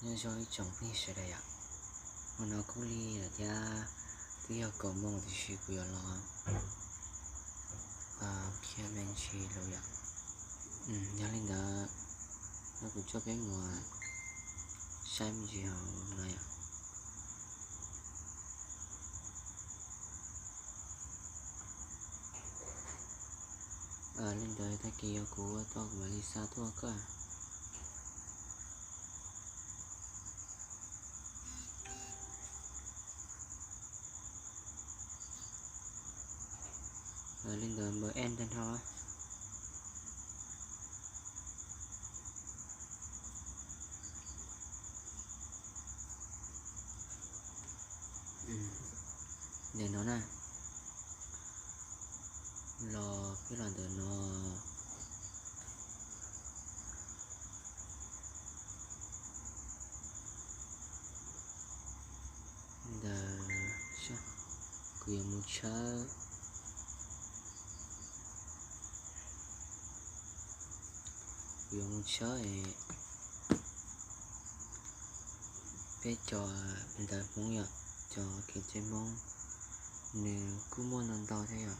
Nyob zoo ib tsoom phooj ywg sawv daws yom, hmo no kuj lig lawm thiab, twb yog kaum moos tiam sis kuv yuav los qhia me ntsis lus yom. Yog li ntawd, no kuv coj peb mus saib me ntsis hauv no yom. Li ntawd tag kis yog kuv ua tau kuv mam li xa tuaj koj. Li ntawd npawb en tag nrho. Ntawm no na, los peb los ntawm no. Ntawm, kuv yuav mus tshawb, kuv yuav mus tshawb es peb cov ntawv Hmoob yom, cov kev cai Hmoob, nws kuj muaj ntau ntau thiab yom.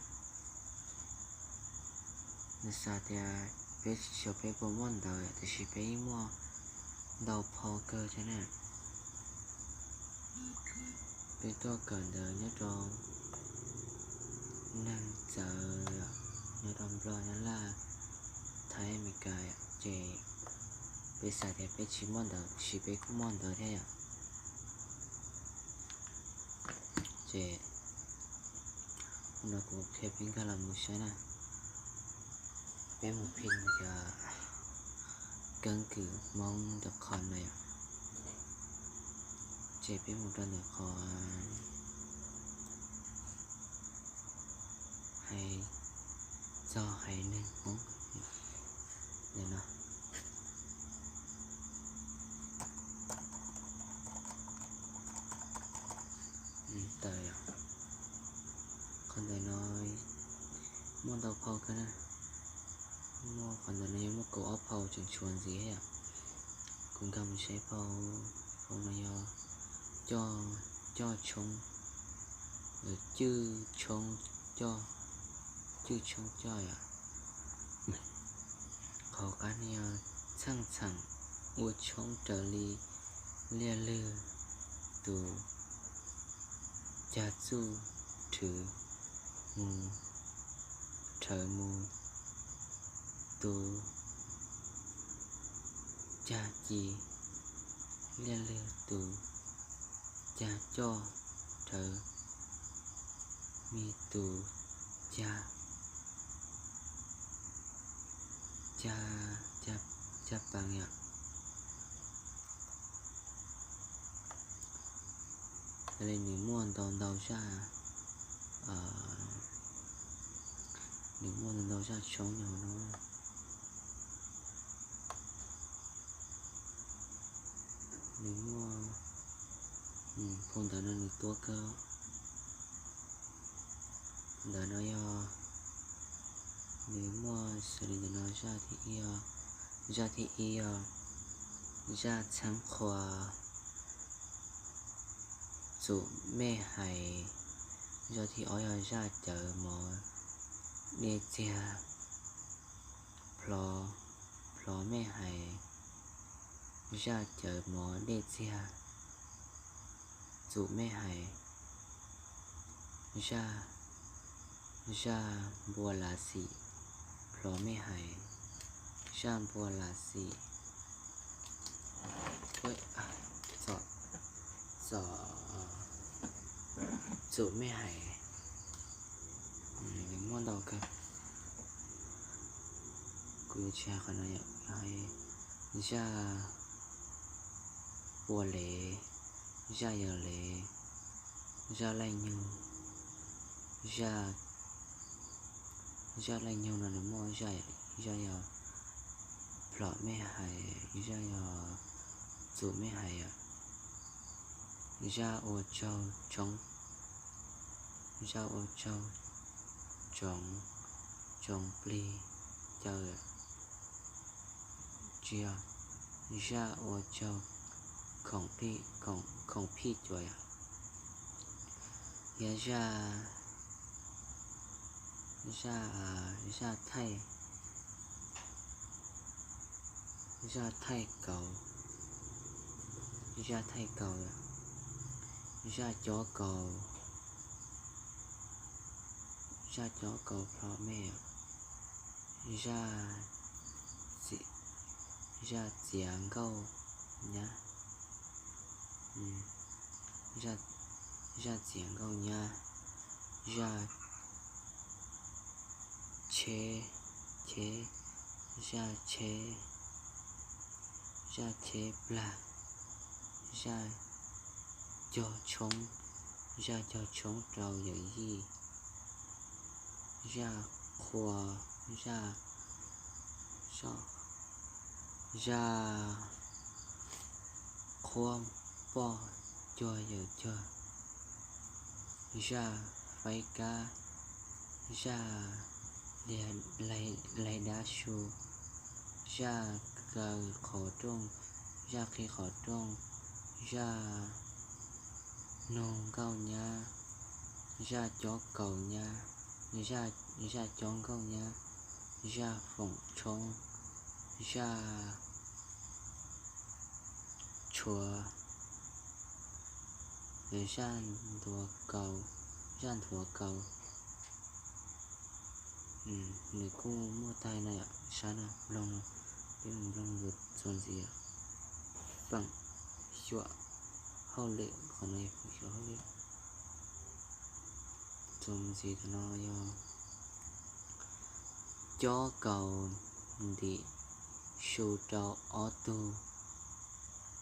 Nws xav tias peb tsis xyuas peb puas muaj ntawv, tiam sis peb yeej muaj ntau phau kawg thiab na. Peb tuaj kawm ntawv nyob rau neeg txawv, nyob rau Nplog, Nyab Laj, Thaib, Amelikas, ces peb xav tias peb tsis muaj ntawv, tiam sis peb kuj muaj ntawv thiab yom. Ces hnub no kuv qhia peb nkag los mus saib na. Peb mus phim cov keeb kwm Hmoob ntawm qhov no yom. Ces peb mus rau ntawm qhov hais txog haiv neeg Hmoob ntawm no. Tawm, qhov ntawm no muaj ntau phau kawg na. Muaj, qhov ntawm no yog muaj kaum ob phau tseem tshuav ntxiv yom. Kuv nkag mus saib phau, phau no yog coj, coj tshoob, cwj tshoob coj, cwj tshoob coj yom. Qhov qab no yog txheej txheem ua tshoob raws li liaj lwg tus cag txuj rhawv mus, rhawv mus tus cag ci, liaj lwg tus cag coj rhawv me tus cag, cag, cag paas yom. Yog li nws muaj ntau ntau zaj, nws muaj ntau ntau zaj tshoob nyob hauv no. Nws muaj, phau ntawv no nws tuab kawg. Ntawm no yog, nws muaj xws li ntawm no, zaj thib ib, zaj thib ib yog zaj txheeb qhua txum mej hais, zaj thib ob yog zaj cawv mov dej txiag plho, plho mej hais, zaj cawv mov dej txiag txum mej hais, zaj, zaj npua lav xim plho mej hais, zaj npua lav xim txom, txom, txum mej hais. Nws muaj ntau kawg. Kuv yuav tsis hais qhov no yom, zaj pua lev, zaj yawg lev, zaj leej nyug, zaj, zaj leej nyug no nws muaj zaj, zaj yog plhom mej hais, zaj yog txum mej hais yom, zaj ua tsaug tshoob, zaj ua tsaug tsoov, tsoov plig caw, tsis yog, zaj ua tsaug khoom phij cua yom, yog zaj, zaj, zaj thaij, zaj thaij kaus, zaj thaij kaus, zaj cob kaus, zaj cob kaus plho me, zaj, zaj txiav nkauj nyab, zaj txiav nkauj nyab, zaj cheb, cheb, zaj cheb, zaj cheb plag, zaj cog tshoob, zaj cog tshoob rau yawm yij, zaj qhua, zaj, zaj qhuab poj cuag yawm cuag, zaj faib kab, zaj laig dab su, zaj kaw qhov rooj, zaj qhib qhov rooj, zaj nug nkauj nyab, zaj cob kaus nyab, zaj cob nkauj nyab, zaj foom tshoob, zaj tshuav, zaj nthuav kaus, zaj nthuav kaus. Nws kuj muaj tag no yom, sab no mloog no, peb mus mloog txuas ntxiv. Feem xyuam hauj lwm, qhov no yog feem xyuam hauj lwm. Txuas ntxiv no yog cob kaus ntim su rau ob tug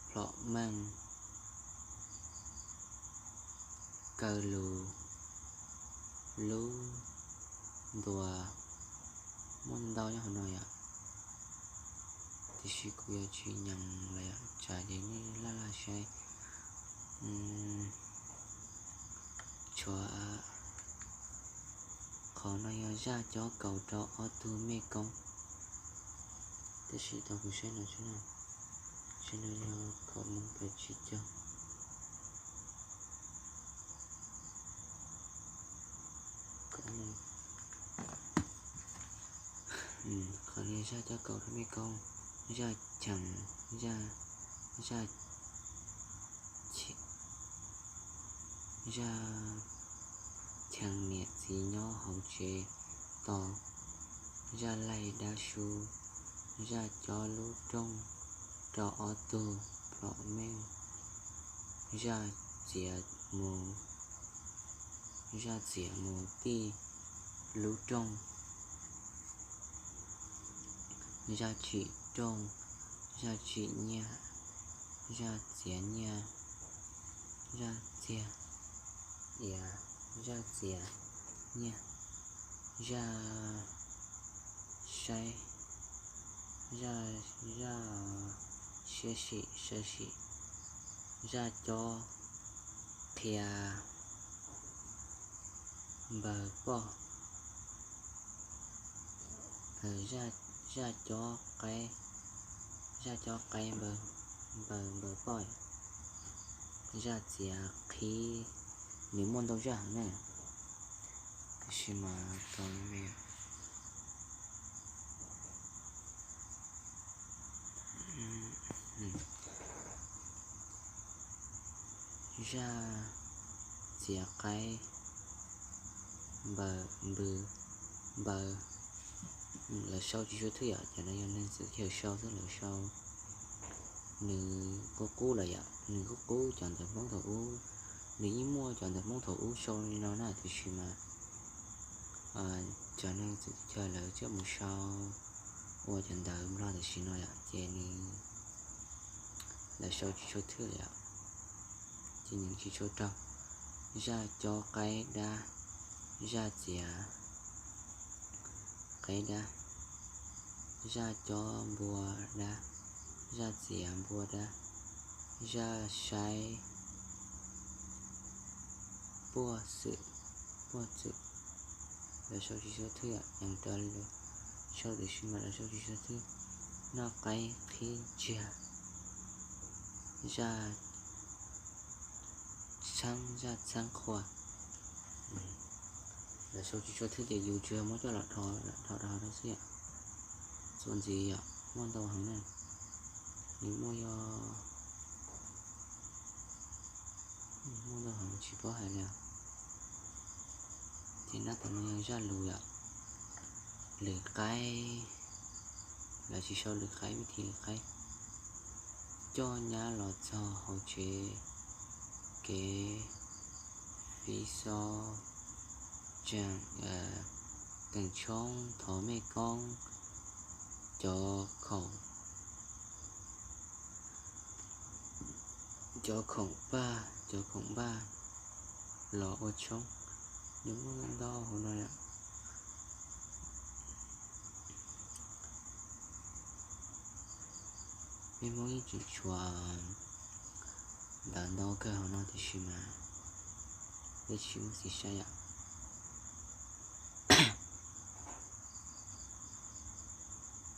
plhom meej kaw lus lub ntuas. Muaj ntau nyob hauv no yom, tiam sis kuv yuav tsis nyeem los yom, tsam ces nej laj laj saib. Tshuav, qhov no yog zaj cob kaus rau ob tug mej koob. Tab sis tau kuv saib no, saib no yog kaum moos pais tsib caug. Qhov no zaj cob kaus rau mej koob, zaj cheem, zaj, zaj, zaj cheem niam txiv nyob hauv tsev tos, zaj laig dab su, zaj cob lub rooj rau ob tug plhom meej, zaj txiav mus, zaj txiav mus tij lub rooj, zaj tsim rooj, zaj tsim nyiaj, zaj txiav nyiaj, zaj txiav iav, zaj txiav nyiaj, zaj saib, zaj, zaj siab sim, saib sim, zaj cob qhia npawg poj, zaj cob qaib, zaj cob qaib npawg, npawg poj, zaj txiav qhib. Nws muaj ntau zaj heev na, tab sis mas tau me zaj txiav qaib, npawg, npawg, npawg. Lawv sau tsis tshua thwj yom, cov no yog neeg txawj chaw sau xwb, lawv sau. Nws qub qub lawm yom, nws qub qub cov ntawv Hmoob thaum ub. Nws yeej muaj cov ntawv Hmoob thaum ub sau li no na, tiam sis mas cov neeg txawj chaw lawv coj mus sau ua cov ntawv Nplog tam sim no yom, ces nws, lawv sau tsis tshua thwj yom, ces nws tsis tshua raug. Zaj cob qaib dab, zaj txiav qaib dab, zaj cob npua dab, zaj txiav npua dab, zaj saib puaj xwm, puaj xwm. Lawv sau tsis tshua thwj, yeej raws li lawv sau tiam sis mas lawv sau tsis tshua thwj. Noj qaib qhib ntsiag, zaj txheeb, zaj txheeb qhua. Lawv sau tsis tshua thwj ces yus tsuas yog muab coj los dhos, dhos dhos rau xwb yom. Txuas ntxiv yom, muaj ntau heev na. Nws muaj yog, muaj ntau heev tsis paub hais li. Ces nab tom no yog zaj lus yom, lwm qaib, lawv tsis sau lwm qaib, vib thi lwm qaib. Coj nyab los txog hauv tsev, kev fiv xo, teem tshoob thov mej koob, cov khoom, cov khoom paj, cov khoom npaj los ua tshoob. Nws muaj ntau hauv no yom. Peb Hmoob yeej tseem tshuav ntawv ntau kawg hauv no tiam sis mas peb tsis muaj txiv saib yom.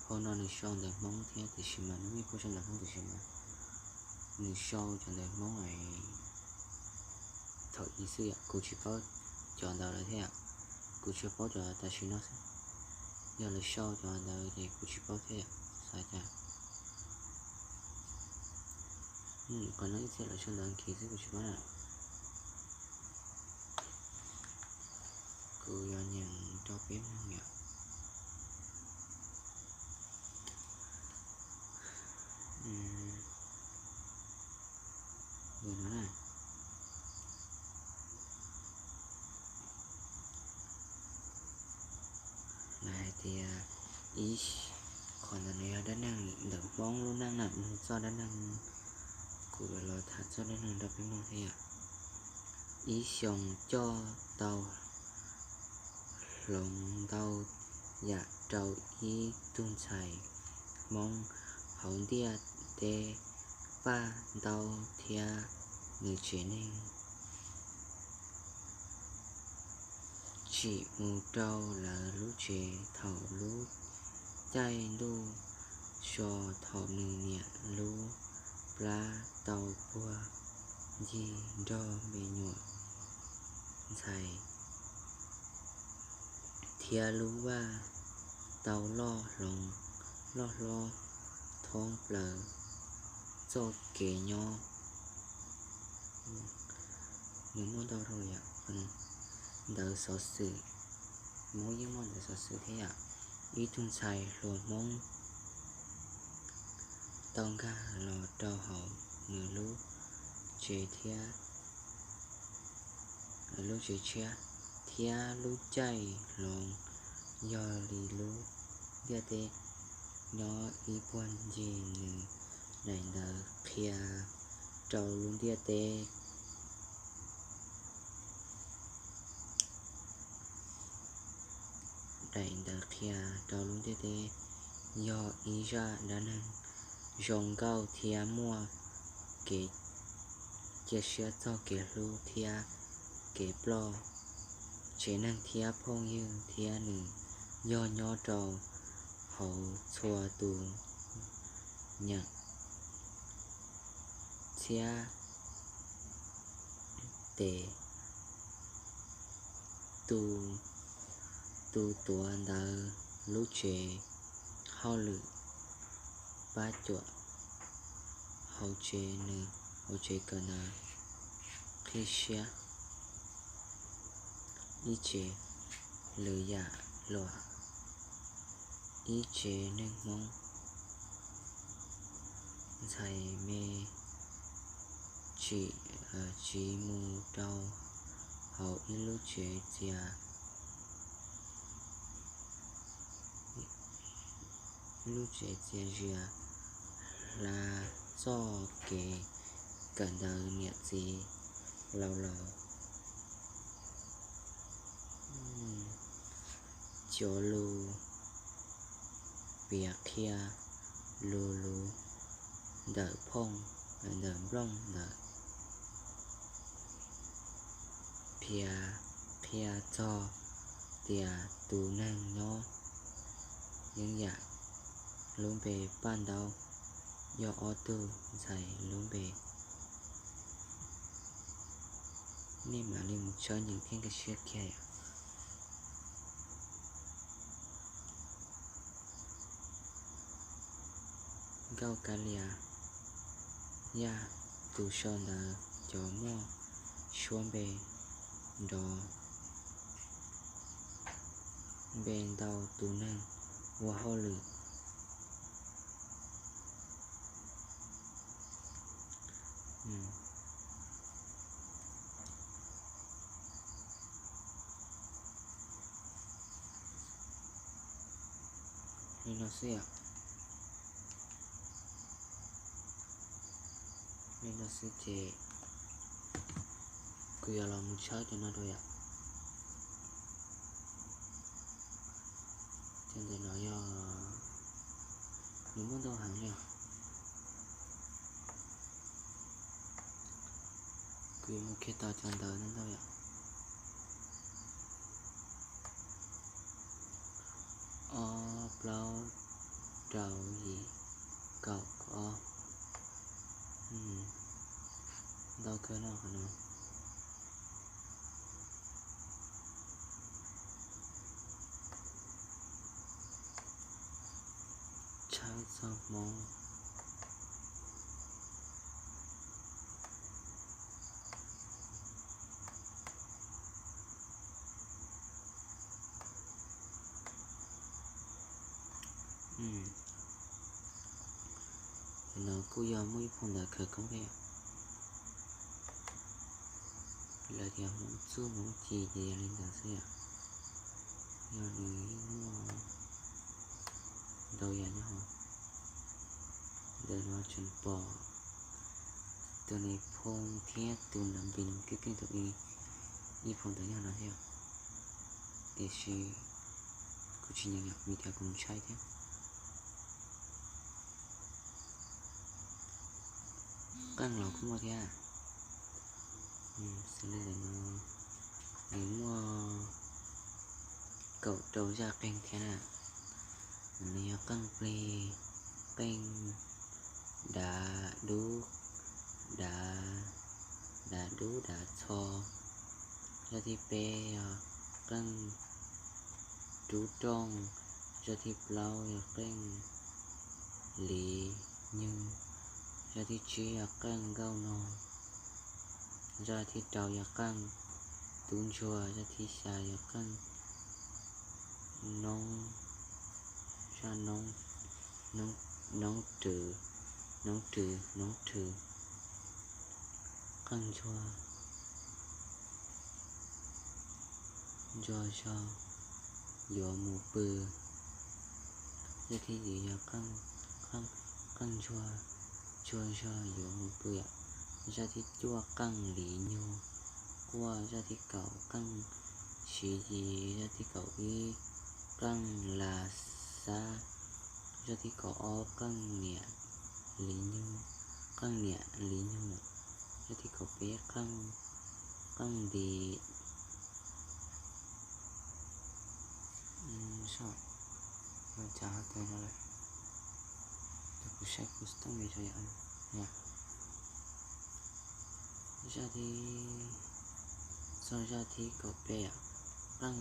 Phau no nws sau ntawv Hmoob thiab tiam sis mas nws yeej phau sau ntawv Hmoob tiam sis mas nws sau cov ntawv Hmoob thaum ub xwb yom. Kuv tsis paub cov ntawv lawm thiab yom. Kuv tsuas paub cov tam sim no xwb. Yog lawv sau cov ntawd ces kuv tsis paub thiab yom. Xav cas qhov no ib txhia lawv sau ntawv Askiv xwb kuv tsis paub na. Kuv yuav nyeem rau peb mloog yom. Ntawm no na, lawv hais tias ib, qhov ntawm no yog dab neeg ntawm Hmoob lub neej na, mloog txoj dab neeg, kuv los tham txoj dab neeg rau peb mloog thiab yom. Ib xyoos coj tau hloov ntau yam rau ib tug ntxhais Hmoob hauv ntiaj teb paj ntaub thiab nws tsev neeg tsim mus rau lawv lub tsev thaum lub caij ntuj so thaum nws niam lub plab tau puag ncig nrog me nyuam ntxhais thiab lub vaj tau loj hlob, loj hlob thoob plaws txoj kev nyob. Nws muaj ntau dhau li yom, ntawv xov xwm, Hmoob yeej muaj ntawv xov xwm thiab yom. Ib tug ntxhais hluas Hmoob tau nkag los rau hauv nws lub tsev thiab, lub tsev tshiab, thiab lub caij hloov yog li lub ntiaj teb nyob ib puag ncig nws. Daim ntawv qhia rau lub ntiaj teb, daim ntawv qhia rau lub ntiaj teb yog ib zaj dab neeg zoo nkauj thiab muaj kev cia siab txog kev hlub thiab kev ploj, tsev neeg thiab phooj ywg thiab nws yog nyob rau hauv txhua tus nyeem txhiab tes tu, tu tuav ntawv lub tsev hauj lwm pab cuam hauv tsev nws, hauv tsev kawm ntawv qhib siab, ib tsev lwm yam luam, ib tsev neeg Hmoob ntxhais me tsim tsiv mus rau hauv ib lub tsev txias, ib lub tsev txias zias hla txoj kev kawm ntawv niam txiv laus laus. Cov lus piav qhia lus lus ntawm phooj, ntawm nplooj ntawm phiav qhia txog tias tus neeg nyob yeeb yam lub npe Paj Ntaub yog ob tug ntxhais lub npe. Nej mam li mus tshawb nyeem thiab nkag siab kiag yom. Nkauj Kab Lias Yaj, tus sau ntawv cov muaj suab npe nrov npe ntau tus neeg ua hauj lwm. Li no xwb yom. Li no xwb ces kuv yuav los mus tshawb cov no dua yom. Cov ntawm no yog nws muaj ntau heev li os. Kuv yuav mus kiag tau cov ntawv no ntau yom. Ob, plaub, rau, yim, kaum, ob. Ntau kawg no qhov no. Tshawb txog Hmoob. Cov no kuj yog muaj ib phau ntawv khawv koob thiab. Lawv tias Hmoob txuj Hmoob ci ces yog li ntawd xwb yom. Yog nws yeej muaj ntau yam nyob hauv. Ntawm no tseem pom tus Nais Phoo thiab tus Nab Npis keej keej tau ib phau ntawv nyob no thiab. Tiam sis kuv tsis nyeem yom, vim tias kuv ntshai thiab. Qeej los kuj muaj thiab. Xws li ntawm no nws muaj kaum rau zaj qeej thiab na. Nws yog qeej plig, qeej dav dub, dav, dav dub dav txho. Zaj thib peb yog qeej rub rooj. Zaj thib plaub yog qeej liv nyug. Zaj thib tsib yog qeej nkauj nog. Zaj thib rau yog qeej tub ntsuag. Zaj thib xya yog qeej noob, zaj noob, noob rws, noob rws, noob rws. Qeej ntsuag, ntsuag zog yuav mus pw. Zaj thib yim yog qeej, qeej ntsuag, ntsuag zog yuav mus pw. Zaj thib cuaj qeej liv nyug quaj. Zaj thib kaum qeej siv yis. Zaj thib kaum ib qeej las xab. Zaj thib kaum ob qeej niam liv nyug, qeej niam liv nyug. Zaj thib kaum peb qeej, qeej nti. Zaj, kuv saib kuv tau me rau yom. Zaj thib, txog zaj thib kaum peb qeej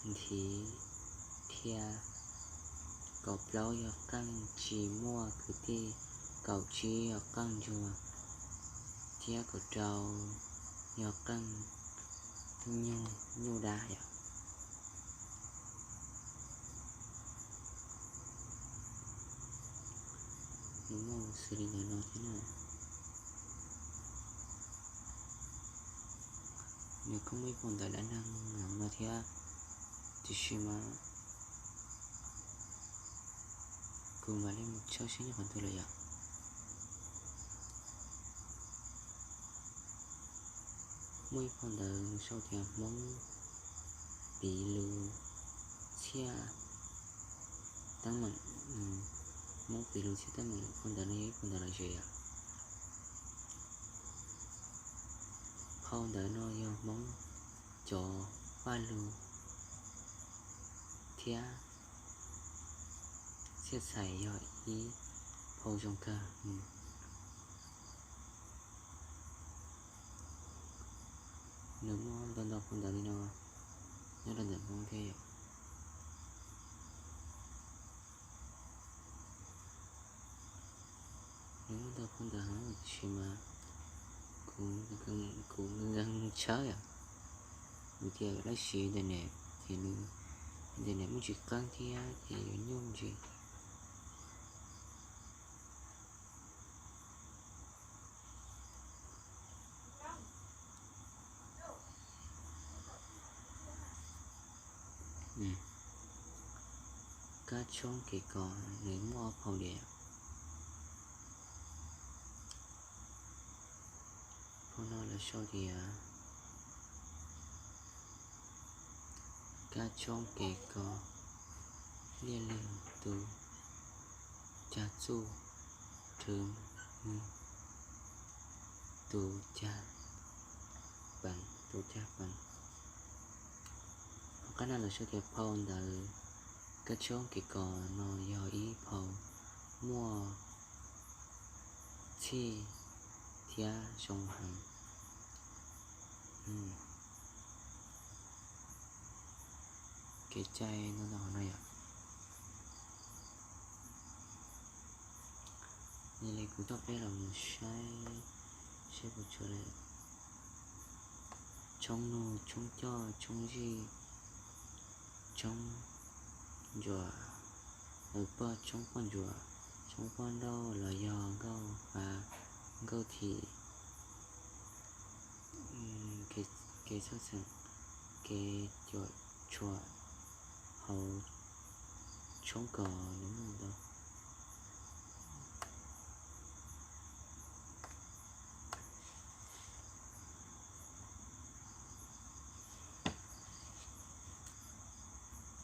nthi thiab. Kaum plaub yog qeej tsis muaj kwv tij. Kaum tsib yog qeej ntsuag, thiab kaum rau yog qeej nyuj, nyuj dab yom. Nws muaj xws li ntawm no thiab na. Nws kuj muaj ib phau ntawv dab neeg no thiab, tiam sis mas kuv mam li mus tshawb saib nyob qhov twg lawm yom. Muaj ib phau ntawv nws sau tias Hmoob piv lus txhiaj teeb meem, Hmoob piv lus txhiaj teeb meem. Phau ntawv no yog ib phau ntawv lom zem yom. Phau ntawv no yog Hmoob cov paj lug thiab txhiaj txhais yog ib Phau zoo kawg. Nws muaj ntau ntau phau ntawv li no nyob rau ntawm Hmoob thiab yom. Nws muaj ntau phau ntawv heev tiam sis mas kuv nkees tshawb yom, vim tias lawv siv internet ces nws internet muaj tsis qeeb thiab ces yuav nyuaj ntsis. Kab tshoob kev kos nws muaj ob phau diam. Phau no lawv sau tias kab tshoob kev kos liaj lwg tus cag txuj rhwv mus tus cag pees, tus cag pees. Hauv qab no lawv sau tias phau ntawv kab tshoob kev kos no yog ib phau muaj txhij thiab zoo heev. Kev cai no no no yom. Yog li kuv coj peb los mus saib, saib puas tshuav li tshoob nug, tshoob coj, tshoob zij, tshoob ntsuam, poj, tshoob poj ntsuam, tshoob poj nrauj los yog nkauj fav, nkauj thim, kev txhawj xeem, kev cuam tshuam hauv tshoob kos nws muaj ntau.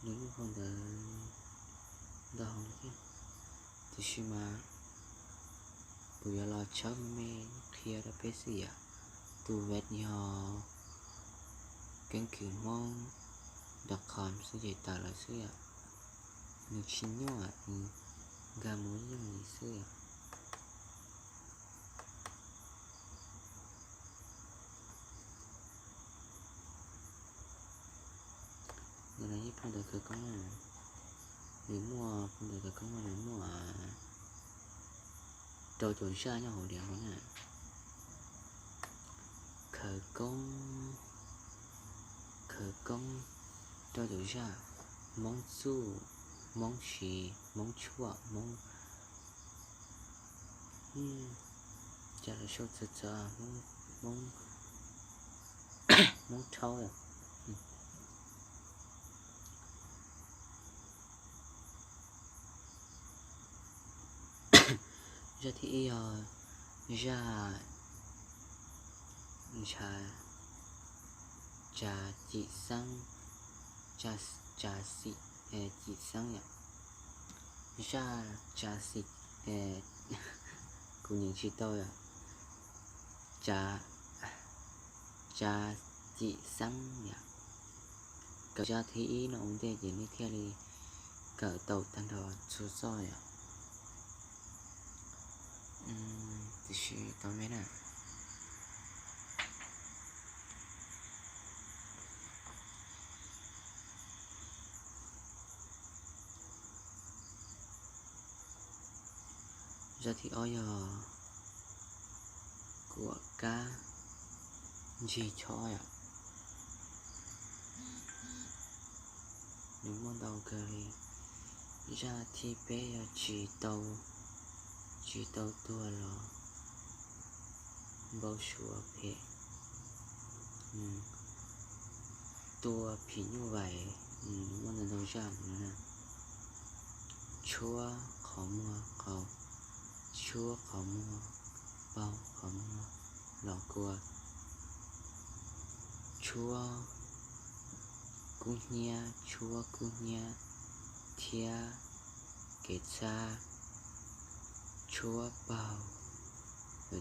Nws muaj phau ntawv ntau heev thiab, tiam sis mas kuv yuav los tshawb me me qhia rau peb xwb yom. Tus web yog keeb kwm hmoob dot com xwb ces tawm lawm xwb yom. Nws tsis nyuaj, nws nkag mus yooj yim xwb yom. Nws los ib phau ntawv khawv koob na, nws muaj phau ntawv khawv koob no nws muaj rau caum zaj nyob hauv diav no na. Khawv koob, khawv koob rau caum zaj, hmoob txuj, hmoob siv, hmoob tshuaj, hmoob, cas lawv sau txawv txawv, hmoob, hmoob rhaub. Zaj thib ib yog zaj ntshav, tsav cim xeeb, tsav xim cim xeeb yom. Zaj tsav xim, kuv nyeem tsis tau yom. Tsav, tsav cim xeeb yom. Kawm zaj thib ib no ua ntej ces nej thiaj li kawm tau tag nrho txhua zaj yom. Tiam sis tau me na. Zaj thib ob yog kuam kab ntsig chob yom. Nws muaj ntau kawg li. Zaj thib peb yog tsis tau, tsis tau tuag los npau suav phem, tua phim nyuj vais, nws muaj ntau ntau zaj no na. Tshuab qhov muag qau, tshuab qhov muag paug, qhov muag los kua, tshuab kub hnyiab, tshuab kub hnyiab thiab kev txhab, tshuab paug,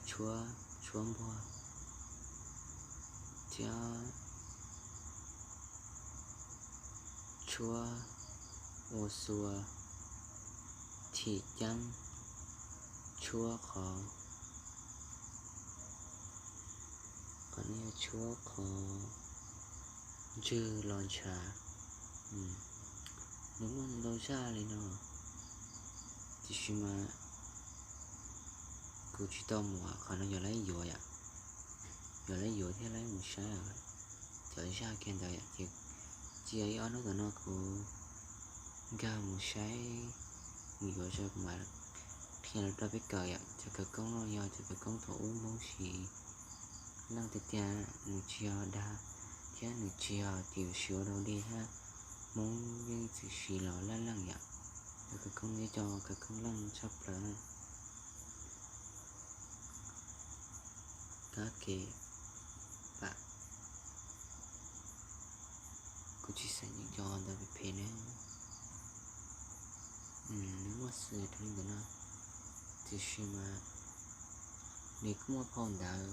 tshuab, tshuab npuag thiab tshuab ua xua, thim ceeb, Tshuab qhov, qhov no yog tshuab qhov ntswg los ntshav. Nws muaj ntau zaj li no, tiam sis mas kuv tsis tau mus, qhov no yog laib yuav yom, yog laib yuav thiab laib mus saib cov zaj kiag ntawd yom. Ces cia ib ob hnub tom no kuv nkag mus saib, mus yuav zoj kuv mam qhia los rau peb kawm yom. Cov khawv koob no yog cov khawv koob thaum ub Hmoob siv leej tiag tiag, nws tsis yog dag thiab nws tsis yog tias siv ua dog dig thiab, Hmoob yeej txwm siv los laj leej yom. Cov khawv koob no yog cov khawv koob leej tshaj plaws na. Kab ke pam, kuv tsis xav nyeem cov ntawd phem phem ne. Nws muaj xwb rau li ntawd no, tiam sis mas nws kuj muaj phau ntawv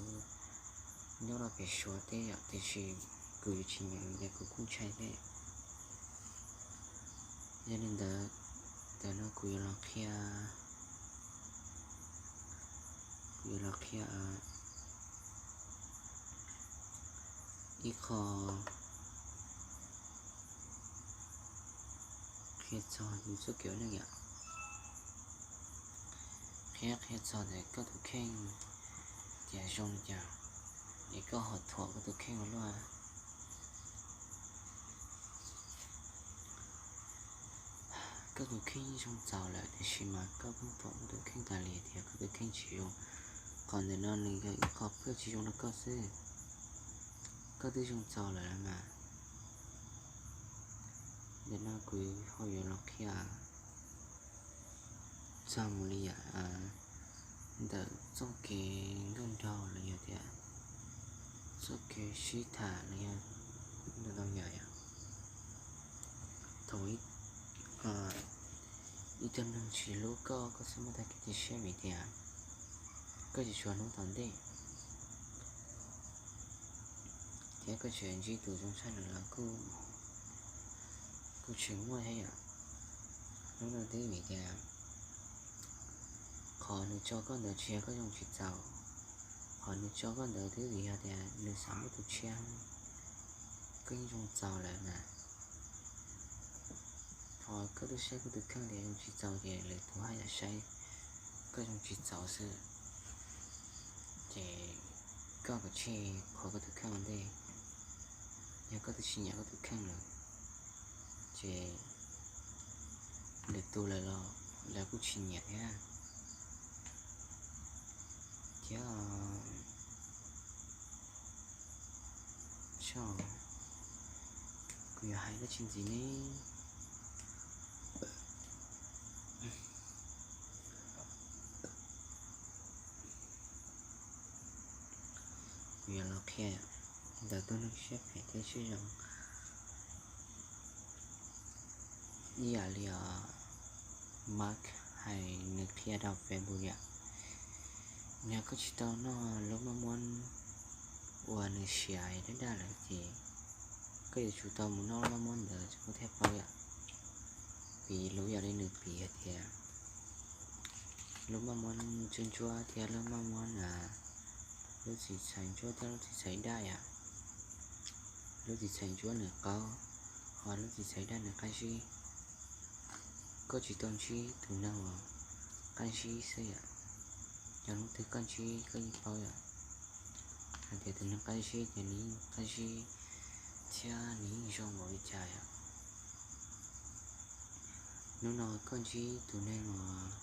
nyob rau pem Suav teb yom, tiam sis kuv yuav tsis nyeem li cas kuv kuj ntshai thiab. Yog li ntawd, ntawm no kuv yuav los qhia, kuv yuav los qhia ib qho, qhia txog yus txoj kev ua neej yom. Qhia, qhia txog tias koj tus kheej tias zoo li cas, es koj ho thuam koj tus kheej ua luaj. Koj tus kheej zoo txaus lawm tiam sis mas koj pheej thuam koj tus kheej tas li tias koj tus kheej tsis zoo. Qhov ntawm no nws yog ib qho pheej tsis zoo rau koj xwb. Koj twb zoo txaus lawm mas. Ntawm no kuv ho yuav los qhia txog mus li yam ntawm txoj kev nkauj nraug los yog tias txoj kev sib tham los yog ntau ntau yam yom. Thaum ib tug neeg tsis hlub koj, koj txhob muaj tag kev cia siab vim tias koj tsis tshua hnub tom ntej, thiab koj tseem ntsib tus zoo tshaj nws los kuj, kuj tsis muaj thiab yom. Hnub no twb vim tias qhov nws tso koj ntawd tsis yog koj zoo tsis txaus, qhov nws tso koj ntawd twb vim yog tias nws xav muaj tus tshiab, koj yeej zoo txaus lawm mas. Ho koj twb saib koj tus kheej tias zoo tsis txaus ces lwm tus haj yam saib koj zoo tsis txaus xwb. Ces koj kav tsij qhuas koj tus kheej ua ntej. Yog koj twb tsis nyiam koj tus kheej lawm, ces lwm tus lawm los lawv kuj tsis nyiam thiab. Thiab kuv yuav hais dab tsi ntxiv ne? Kuv yuav los qhia ntawm tus neeg siab phem thiab siab zoo ib yam li os, Mark hais nws qhia rau Facebook yom. Yog koj tsis tau noj lub maj muab uas nws siav daj daj lawm ces koj yuav tsum tau mus noj lub maj muab ntawd ces koj thiaj paub yom. Piv lub yam li nws piv hais tias lub maj muab ntsuab ntsuab thiab lub maj muab, lub txiv txhais ntsuab thiab lub txiv txhais daj yom. Lub txiv txhais ntsuab nws qaub, ho lub txiv txhais daj nws qab zib. Koj tsis tau ntsib tus neeg uas qab zib xwb yom. Yog hnub twg koj ntsib koj yeej paub yom, hais tias tus neeg qab zib ces nws yeej qab zib thiab nws yeej zoo npaum li cas yom. Hnub no koj ntsib tus neeg uas,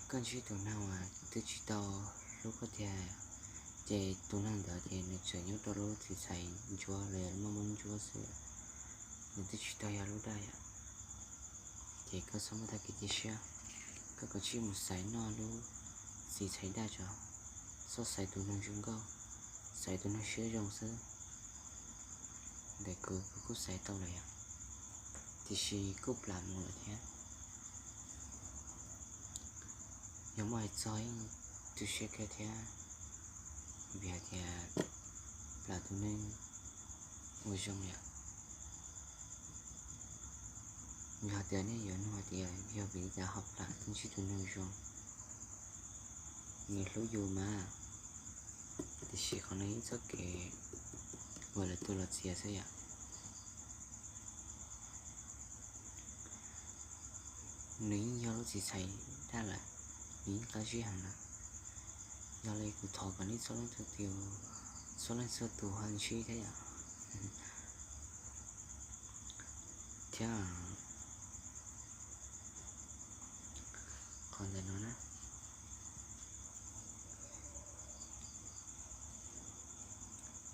koj ntsib tus neeg uas twb tsis tau hlub koj tiag, ces tus neeg ntawd ces nws tseem nyob rau lub txiv txhais ntsuab los yog lub maj muab ntsuab xwb, nws twb tsis tau yog lub daj yom. Ces koj txhob muaj tag kev cia siab, koj kav tsij mus xaiv noj lub txiv txhais daj tso, txhob xaiv tus neeg zoo nkauj, xaiv tus neeg siab zoo xwb. Ntawm kuv, kuv kuj xaiv tau lawm yom, tiam sis kuj plam mus lawm thiab. Yog muaj hais txog yeej tu siab kawg thiab, vim hais tias plam tus neeg uas zoo yom. Yog tias nej yuav nug hais tias yog vim li cas ho plam tub ntsib tus neeg zoo, nws hlub yus mas, tiam sis qhov no yeej txoj kev uas lawv tus los txiav xwb yom. Nws yeej yog lub txiv txhais daj lawm, nws yeej qab zib heev lawm. Yog li kuv thov kom nej txhua leej txhua tus, txhua leej txhua tus ho ntsib thiab yom. Thiab qhov ntawm no na,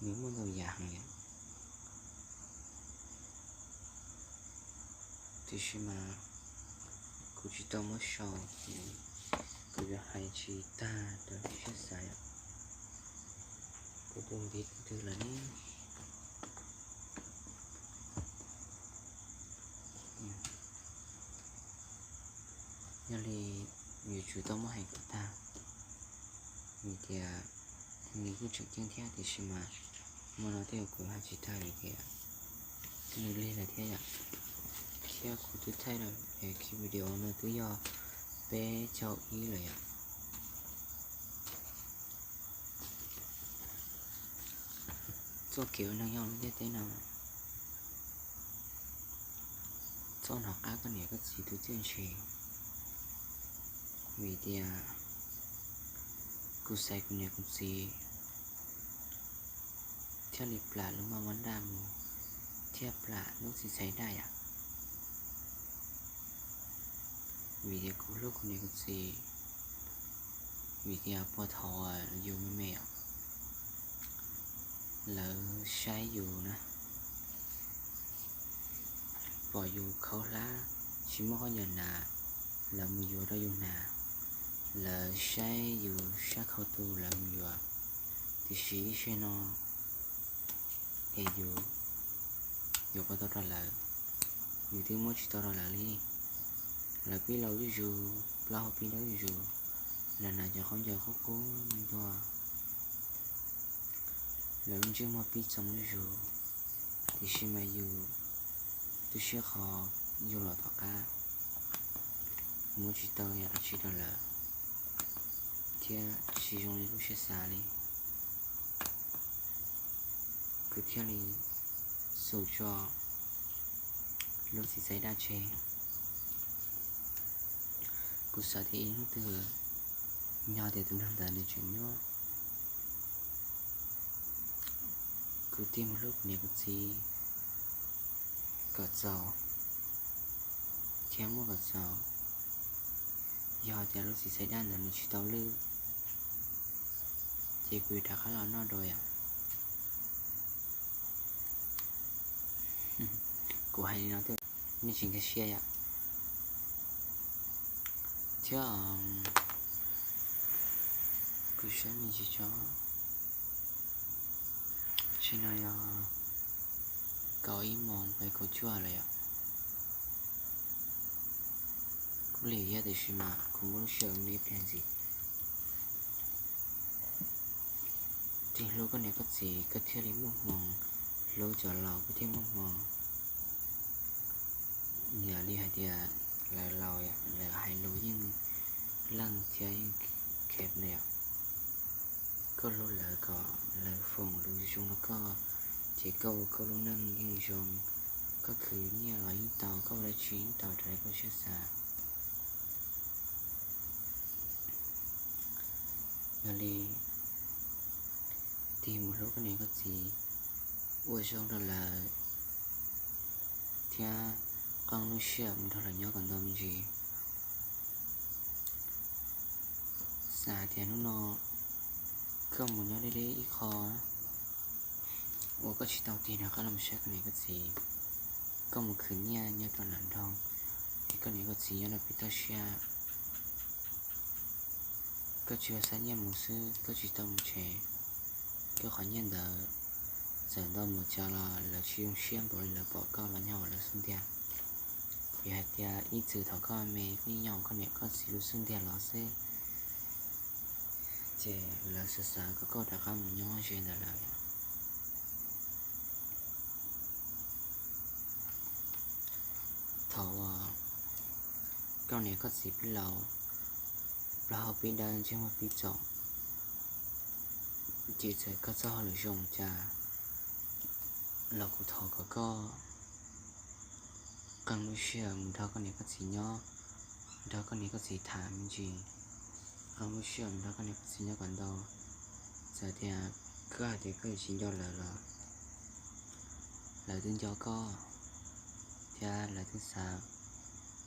nws muaj ntau yam heev yom. Tiam sis mas kuv tsis tau muab sau, kuv yuav hais tsis tag rau nej siab xav yom. Kuv tus ntiv twg lawm ne? Yog li yuav tsum tau muab hais kom tag, vim tias nws kuj tseem ceeb thiab, tiam sis mas hmo no tej zaum kuv hais tsis tag vim tias nws lig lawm thiab yom. Thiab kuv twb thaij lawm es video no twb yog peb caug ib lawm yom. Txoj kev ua neeg nyob lub ntiaj teb no, txhob hnov qab koj niam koj txiv tus txiaj ntsig, vim tias kuv xaiv kuv niam kuv txiv thiaj li plam lub maj mab daj mus, thiaj plam lub txiv txhais daj yom. Vim tias kuv hlub kuv niam kuv txiv, vim tias puag thaum uas yus me me os, lawv saib yus na, pom yus khaub hlab tsis muaj khaub ncaws hnav, lawv mus yuav rau yus hnav, lawv saib yus sab khau tu lawv mus yuav, tiam sis ib zaug no es yus yuav puas tau rau lawv, yus twb muab tsis tau rau lawv li. Lawv pib laus zuj zus, plaub hau pib dawb zuj zus, lawv hnav cov khaub ncaws qub qub ntuag, lawv lub ntsej muag pib txoov zuj zus, tiam sis mas yus tu siab qhov yus los tom qab muab tsis tau yam dab tsi rau lawv, thiab tsis zoo li lub siab xav li. Kuv thiaj li xus tso lub txiv txhais daj tseg. Kuv xav tias ib hnub twg nyob tias tus neeg ntawd nws tseem nyob, kuv thiaj mus hlub kuv niam kuv txiv kom txaus, thiab muab kom txaus. Yog tias lub txiv txhais daj ntawd nws tsis tau lwj, ces kuv yuav rov qab los noj dua yom. Kuv hais li no thiab, nej tsis nkag siab yom. Thiab kuv saib me ntsis tso, tam sim no yog kaum ib moos peb kaum cuaj lawm yom. Kuv lig thiab tiam sis mas kuv muaj lub sij hawm me ib pliag ntxiv. Tig hlub koj niam koj txiv koj thiaj li muaj hmoo, hlub cov laus koj thiaj muaj hmoo. Yog li hais tias lawv laus, lawv hais lus yeej leej thiab yeej khev li. Koj hlub lawv kom lawv foom lus zoo rau koj, ces koj ua koj lub neej yeej zoo. Koj khwv nyiaj los yeej tau, koj ua dab tsi yeej tau raws li koj siab xav. Yog li tig mus hlub koj niam koj txiv, ua zoo rau lawv, thiab qee lub sij hawm mus nrog lawv nyob kom ntau me ntsis. Xav tias hnub no koj mus nyob deb deb ib qho uas koj tsis tau tig rov qab los saib koj niam koj txiv, koj mus khwv nyiaj nyob rau nram nroog, es koj niam koj txiv nyob rau pem toj siab, koj tsuas xa nyiaj mus xwb, koj tsis tau mus tsev. Koj qhov nyiaj ntawd txawm ntau npaum cas los lawv tsis zoo siab npaum li lawv pom koj los nyob hauv lawv xub ntiag. Vim hais tias ib txwm thaum koj me koj yeej nyob hauv koj niam koj txiv lub xub ntiag los xwb, ces lawv xav xav kom koj rov qab mus nyob ze ntawm lawv. Thaum uas koj niam koj txiv pib laus, plaub hau pib dawb ntsej muag pib txoom, ces txawm koj txoj hauj lwm zoo cas los kuv thov kom koj qee lub sij hawm mus nrog koj niam koj txiv nyob, nrog koj niam koj txiv tham me ntsis, qee lub sij hawm mus nrog koj niam koj txiv nyob kom ntau. Txawm tias koj hais tias koj yuav tsis nco lawv los lawv twb nco koj, thiab lawv twb xav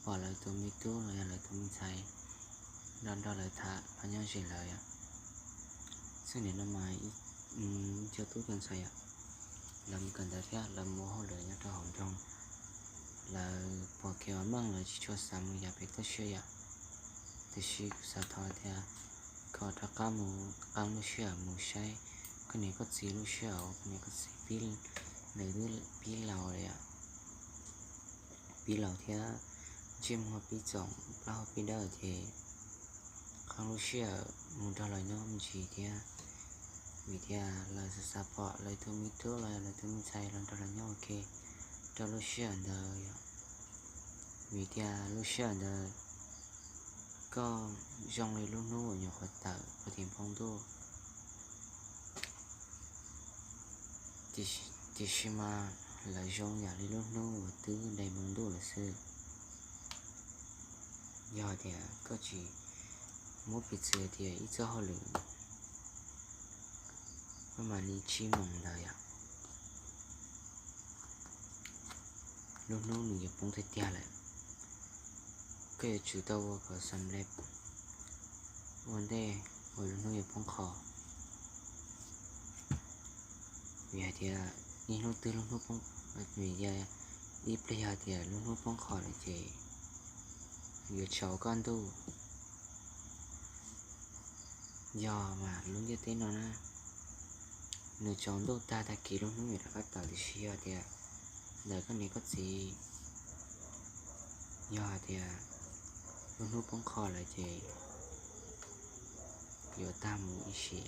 pom lawv tus me tub los yog lawv tus me ntxhais los nrog lawv tham los nyob ze lawv yom. Xwb nim no mas ib co tub cov ntxhais yom, lawv mus kawm ntawv thiab lawv mus ua hauj lwm nyob rau hauv nroog, lawv pom kev ua meej lawv tsis tshua xav mus yam pem toj siab yom. Tiam sis kuv xav thov tias koj rov qab mus qee lub sij hawm mus saib koj niam koj txiv lub sij hawm koj niam koj txiv pib, lawv twb pib laus lawm yom, pib laus thiab ntsej muag pib txoom plaub hau pib dawb ces qee lub sij hawm mus nrog lawv nyob me ntsis thiab, vim tias lawv xav xav pom lawv tus me tub los yog lawv tus me ntxhais los nrog lawv nyob ua ke rau lub sij hawm ntawd yom. Vim tias lub sij hawm ntawd koj zoo li lub hnub uas nyuam qhuav tawm puag tim npoo ntuj, tiam sis mas lawv zoo yam li lub hnub uas twb dai npoo ntuj lawm xwb. Yog tias koj tsis muab piv txwv tias ib txoj hauj lwm koj mam li tsib moos ntawd yom, lub hnub nws yuav poob tiag tiag lawm. Koj yuav tsum tau ua kom xam lej ua ntej uas lub hnub yuav poob qho. Vim hais tias ib hnub twg lub hnub poob, vim ib pliag yog tias lub hnub poob qho lawm ces yuav tsaus koj ntuj. Yog mas lub ntiaj teb no na, nws tsaus ntuj tag tag kis lub hnub yuav rov qab tawm, tiam sis yog tias ntawm koj niam koj txiv, yog hais tias lub hnub poob qho lawm ces yuav tag mus ib sim,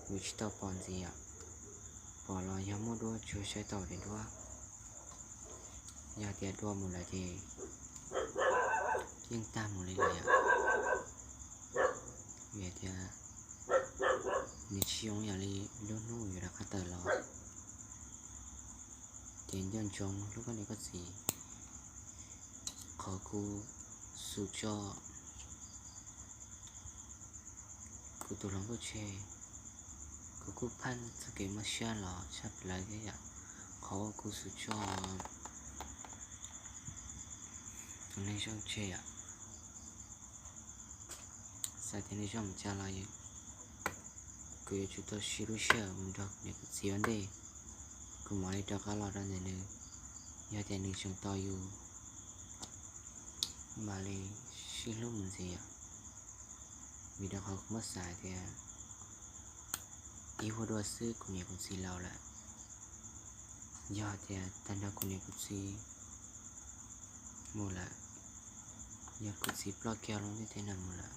yuav tsis tau pom ntxiv yom. Pom los yog muaj duab tsuas saib tau tias duab, yog tias dua mus lawm ces yeej tag mus li lawm yom. Vim tias nws tsis zoo yam li lub hnub yuav rov qab tawm los. Ces nco ntsoov hlub koj niam koj txiv. Qhov kuv xub tso kuv tus hluas nkauj tseg, kuv kuj phaj txoj kev mob siab los tshaj plaws thiab yom. Qhov uas kuv xub tso tus neeg zoo tseg yom, xav tias nws zoo mus cas los kuv yuav tsum tau siv lub sij hawm mus nrog kuv niam kuv txiv ua ntej, kuv mam li rov qab los rau ntawm nws. Yog tias nws tseem tos yus, mam li sib hlub mus ntxiv yom. Vim rau qhov kuv muab xav tias ib huab dua xwb kuv niam kuv txiv laus lawm. Yog tias tag nrho kuv niam kuv txiv mus lawm, yog kuv txiv ploj kiag lub ntiaj teb no mus lawm,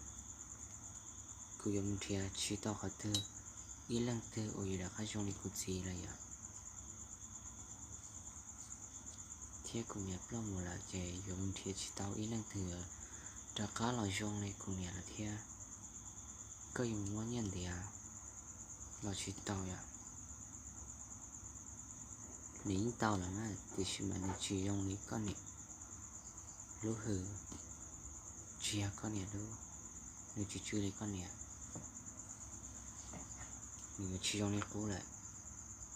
kuv yuav mus nrhiav tsis tau qhov twg, ib leej twg uas yuav rov qab zoo li kuv txiv lawm yom. Thiab kuv niam ploj mus lawm ces yuav mus nrhiav tsis tau ib leej twg rov qab los zoo li kuv niam lawm thiab. Koj yuav mus muab nyiaj ntiav los tsis tau yom. Nws yeej tau lawm na, tiam sis mas nws tsis zoo li koj niam lub hwm, tsis yog koj niam lub, nws tsis tsw li koj niam, nws yuav tsis zoo li qub lawm.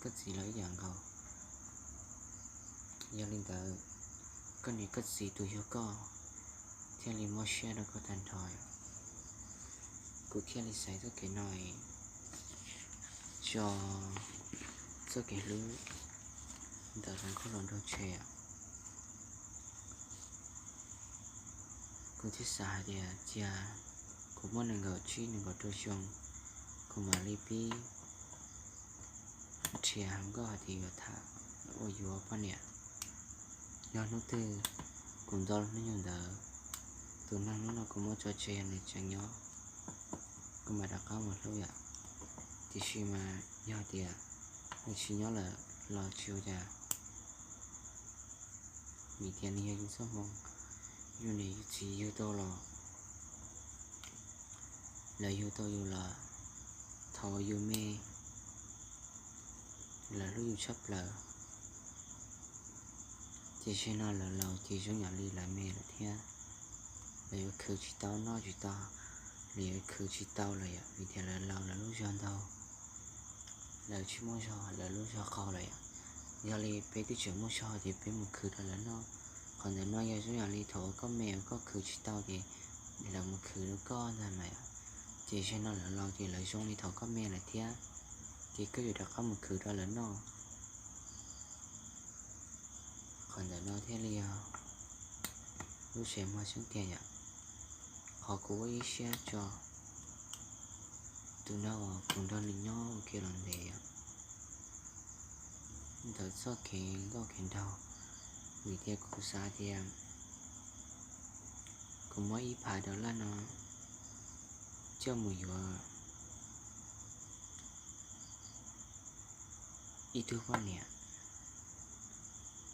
Koj txiv los ib yam nkaus. Yog li ntawd, koj niam koj txiv tus yug koj thiaj li mob siab rau koj tag nrho. Kuv thiaj li xaiv txoj kev no tso txoj kev hlub ntawm hluas nkauj hluas nraug tseg. Kuv thiaj xav hais tias cia kuv muaj nees nkaum tsib nees nkaum rau xyoo, kuv mam li pib nrhiav hluas nkauj hais tias yuav tham, ua yuav poj niam. Yog hnub twg kuv nto lub hnub nyoog ntawd, tus neeg hnub no kuv muab tso tseg yog nws tseem nyob, kuv mam rov qab mus hlub yom. Tiam sis mas yog tias nws tsis nyob lawm los tsis ua cas, Vim tias nws yog yus txoj hmoo, yus niam yus txiv yug tau los, lawv yug tau yus los thaum yus me, lawv hlub yus tshaj plaws. Ces zaum no lawv laus ces zoo yam li lawv me lawm thiab. Lawv yuav khwv tsis tau noj tsis tau, lawv yuav khwv tsis tau lawm yom, vim tias lawv laus lawv lub zog ntau, lawv tsis muaj zog, lawv lub zog qaug lawm yom. Yog li peb twb tseem muaj zog ces peb mus khwv rau lawv noj. Qhov ntawm no yog zoo yam li thaum uas koj me uas koj khwv tsis tau ces lawv mus khwv rau koj ntag mas yom. Ces zaum no lawv laus ces lawv zoo li thaum koj me lawm thiab, ces koj yuav rov qab mus khwv rau lawv noj. Qhov ntawm no thiaj li yog lub siab mog xeeb tiag yom. Qhov kuv ua ib siab tso tus no uas kuv nrog nws nyob ua ke los ntev yom, ntawm txoj kev nkauj kev nraug, vim tias kuv xav tias kuv muab ib phav dollar no coj mus yuav ib tug poj niam.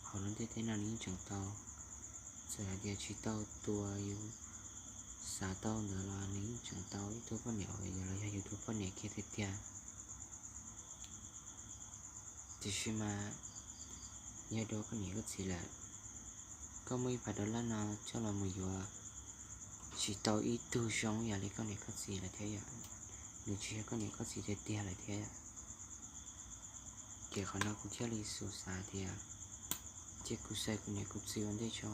Hauv lub ntiaj teb no nws yeej tseem tau, txawm hais tias tsis tau tus uas yus xav tau ntawd los nws yeej tseem tau ib tug poj niam uas yog los yog yus tus poj niam kiag tiag tiag. Tiam sis mas yog dua koj niam koj txiv lawm, koj muab ib phav dollar no coj los mus yuav tsis tau ib tug zoo yam li koj niam koj txiv lawm thiab yom, nws tsis yog koj niam koj txiv tiag tiag lawm thiab yom. Ces qhov no kuv thiaj li xav tias, ces kuv xaiv kuv niam kuv txiv ua ntej tso.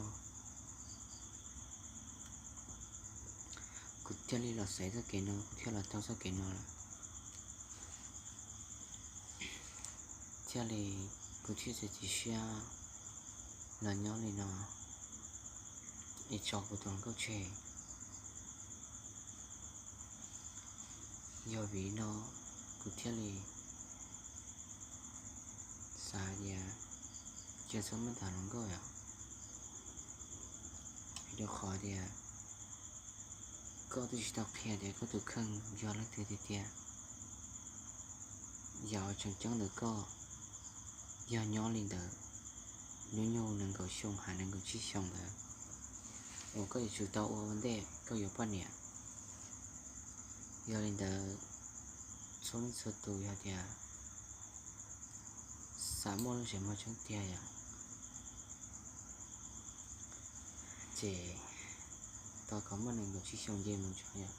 Kuv thiaj li los xaiv txoj kev no, kuv thiaj los taug txoj kev no lawm. Thiaj li kuv thiaj txiav txim siab los nyob li no, es tso kuv tus hluas nkauj tseg. Yog vim no kuv thiaj li xav tias cia txhob muab tham hluas nkauj yom, vim rau qhov tias koj twb tsis tau qhia tias koj tus kheej yog leej twg tiag tiag. Yam uas tseem ceeb ntawm koj yog nyob li ntawd, hnub nyoog nees nkaum xyoo hais nees nkaum tsib xyoo ntawd uas koj yuav tsum tau ua ua ntej koj yuav poj niam. Yog li ntawd, txhua leej txhua tus yog tias xav muaj lub siab mog tseeb tiag yom, ces tos kom muaj nees nkaum tsib xyoo nce mus tso yom.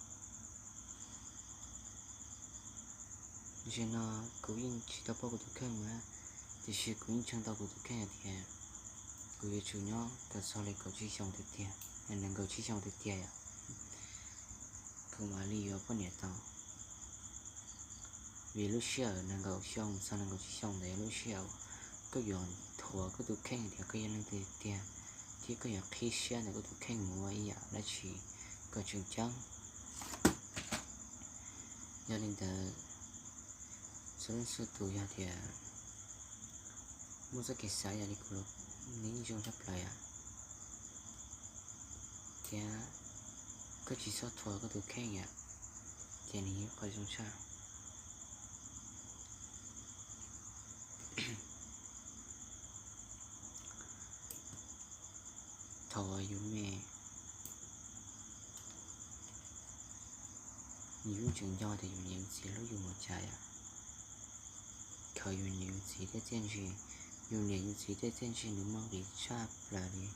Tam sim no kuv yeej tsis tau paub kuv tus kheej na, tiam sis kuv yeej ntseeg tau kuv tus kheej hais tias kuv yuav tsum nyob kom txog li kaum tsib xyoo tiag tiag, nees nkaum tsib xyoo tiag tiag yom, kuv mam li yuav poj niam tau. Vim lub sij hawm nees nkaum xyoo txog nees nkaum tsib xyoo ntawd yog lub sij hawm koj yuav thuav koj tus kheej tias koj yog leej twg tiag, thiab koj yuav qhib siab ntawm koj tus kheej mus ua ib yam dab tsi kom tseem ceeb. Yog li ntawd, txhua leej txhua tus yog tias muaj txoj kev xav yam li kuv los nws yeej zoo tshaj plaws yom, thiab koj tsis txhob thuam koj tus kheej yom, ces nws yog qhov zoo tshaj. Thaum uas yus me, yus yeej tseem nco tias yus niam yus txiv hlub yus npaum cas yom. Khaws yus niam yus txiv tej txiaj ntsig, yus niam yus txiv tej txiaj ntsig nws muaj nqis tshaj plaws li.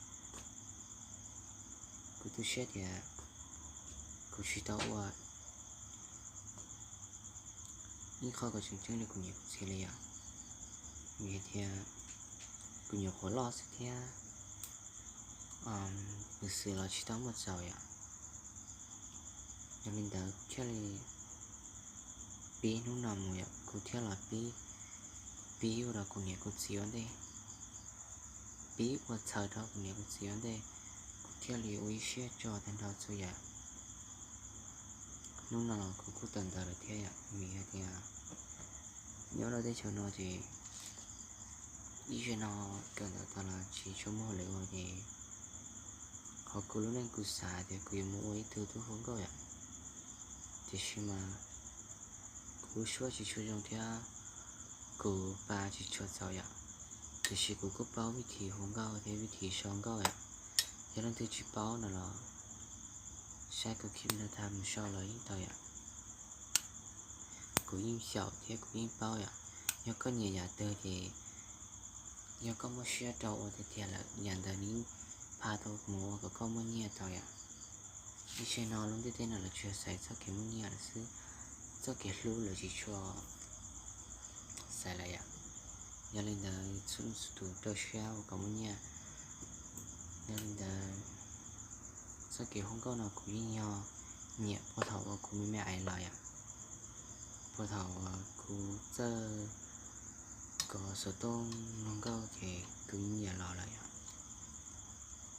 Kuv tu siab tias kuv tsis tau ua ib qho kom tseem ceeb rau kuv niam kuv txiv li yom, vim hais tias kuv nyuam qhuav loj xwb thiab, kuv xwm los tsis tau muaj txaus yom. Yog li ntawd kuv thiaj li pib hnub no mus yom, kuv thiaj los pib, pib ua rau kuv niam kuv txiv ua ntej, pib ua txhawm rau kuv niam kuv txiv ua ntej, kuv thiaj li ua ib siab tso tag nrho txhua yam. Hnub no los kuv kuj tawm ntawv lawm thiab yom, vim hais tias nyob rau teb chaws no ces ib zaug no kawm ntawv tas los tsis tshua muaj hauj lwm ua ces qhov kuv lub neej kuv xav tias kuv yuav mus ua ib tug tub hu nkauj yom, tiam sis mas kuv lub suab tsis tshua zoo thiab kuv pa tsis tshua txaus yom. Tiam sis kuv kuj paub vib thim hu nkauj thiab vib thim sau nkauj yom. Yog leej twg tsis paub no los saib kuv clip no tag mus sau los yeej tau yom. Kuv yeej xyaum thiab kuv yeej paub yom. Yog koj nyiam yam twg ces yog koj muaj siab rau ua tiag tiag lawm yam ntawd nws yeej pha tau mus ua kom koj muaj nyiaj tau yom. Ib tsheb no lub ntiaj teb no lawv tsuas xaiv txoj kev muaj nyiaj lawm xwb, txoj kev hlub lawv tsis tshua xaiv lawm yom. Yog li ntawd txhua leej txhua tus rau siab ua kom muaj nyiaj. Yog li ntawd txoj kev hu nkauj no kuv yeej yog nyiam puag thaum uas kuv me me aiv los yom, puag thaum uas kuv txawj kov xov tooj mloog nkauj ces kuv yeej nyiam los lawm yom.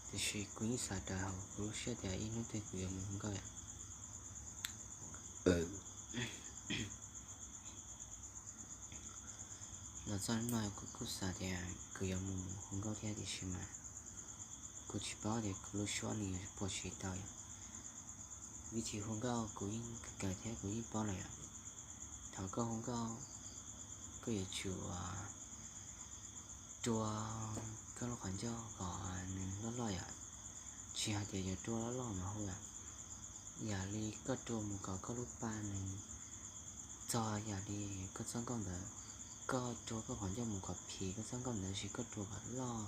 Tiam sis kuv yeej xav raws hauv kuv lub siab tias ib hnub twg kuv yuav mus hu nkauj yom. Los txog hnub no kuv kuj xav tias kuv yuav mus hu nkauj thiab tiam sis mas kuv tsis paub tias kuv lub suab nws yuav puas tsis tau yom. Vib thim hu nkauj kuv yeej kawm thiab kuv yeej paub lawm yom. Thaum koj hu nkauj koj yuav tsum rua koj lub qhov ncauj kom nws loj loj yom, tsis hais tias yuav rua loj loj mas hu yom. Yam li koj rua mus kom koj lub pa nws txog yam li koj txoj nkauj ntawd, koj rua koj qhov ncauj mus kom phim koj txoj nkauj ntawd, sis koj rua kom loj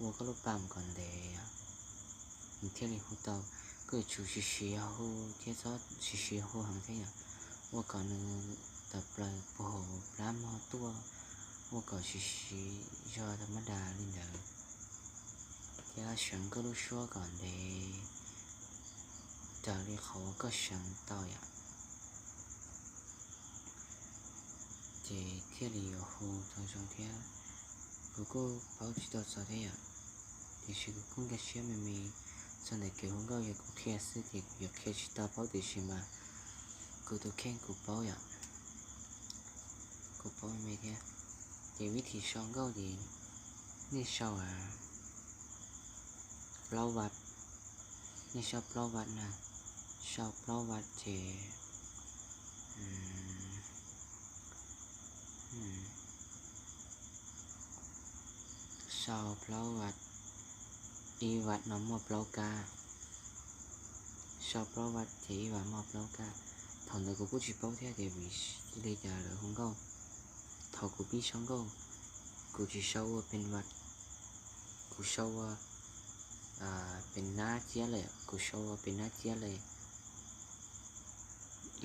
ua koj lub pa mus kom ntev yom, nws thiaj li hu tau. Koj yuav tsum siv siv hu thiab txhob siv siv hu heev thiab yom, ua kom nws tawm plaws puag hauv plab mog tuaj, ua kom siv siv zog tau mab das li ntawd, thiab seev koj lub suab kom ntev raws li qhov uas koj seev tau yom, ces thiaj li yuav hu tau zoo thiab. Kuv kuj paub tsis tau txog thiab yom, tiam sis kuv kuj nkag siab me me txog ntawm kev hu nkauj, yog kuv qhia xwb ces kuv yuav qhia tsis tau paub, tiam sis mas kuv tus kheej kuv paub yom, kuv paub me me thiab. Ces vib thim sau nkauj ces nej sau plaub vaj, nej sau plaub vaj na, sau plaub vaj ces sau plaub vaj, ib vaj no muaj plaub kab, sau plaub vaj ces ib vaj muaj plaub kab. Thaum ntawd kuv kuj tsis paub thiab tias vim li cas lawv hu nkauj. Thaum kuv pib sau nkauj, kuv tsis sau ua pes vaj, kuv sau ua pes nab ciab le, kuv sau ua pes nab ciab le.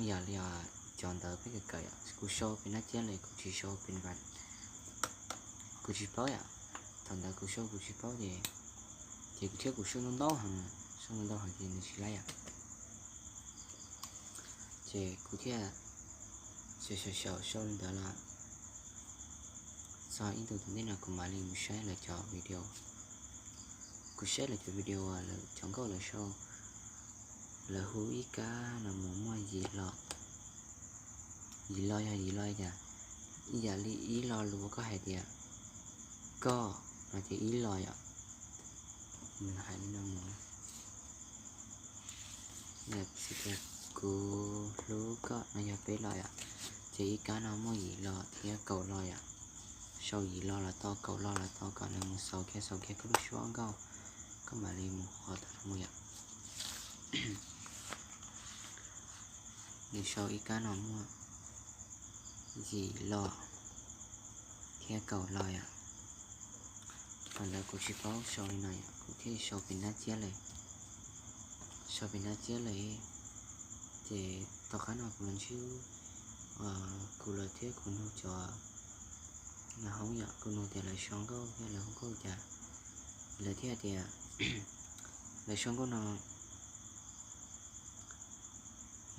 Yam li cov ntawd peb kawm kawm yom, kuv sau pes nab ciab le, kuv tsis sau pes vaj, kuv tsis paub yom. Thaum ntawd kuv sau kuv tsis paub ces, ces kuv thiab kuv sau ntau ntau heev, sau ntau ntau heev ces nws tsis laib yom. Ces kuv thiaj xyaum xyaum xyaum sau li ntawd los txog ib ntus tom ntej no kuv mam li mus saib lawv cov video. Kuv saib lawv cov video lawv cov nkauj lawv sau, lawv hu ib kab no mus muaj yim lo. Yim lo yog yim lo li cas? Ib yam li ib lo lus uas koj hais tias koj no ces ib lo yom. Nws hais li no mus, yam xws tias kuv hlub koj no yog peb lo yom, ces ib kab no muaj yim lo thiab kaum lo yom. Sau yim lo los tau, kaum lo los tau, kom nws mus xaus kiag xaus kiag koj lub suab nkauj, koj mam li mus qhov tau mus yom. Nws sau ib kab no muaj yim lo thiab kaum lo yom. Thaum ntawd kuv tsis paub sau li no yom, kuv thiaj sau pes nab ciab le. Sau pes nab ciab le, ces tom qab no kuv los ntsib kuv lawv thiab kuv nug cov nas hoob yom, kuv nug tias lawv sau nkauj thiab lawv hu nkauj cas, lawv thiaj tias lawv sau nkauj no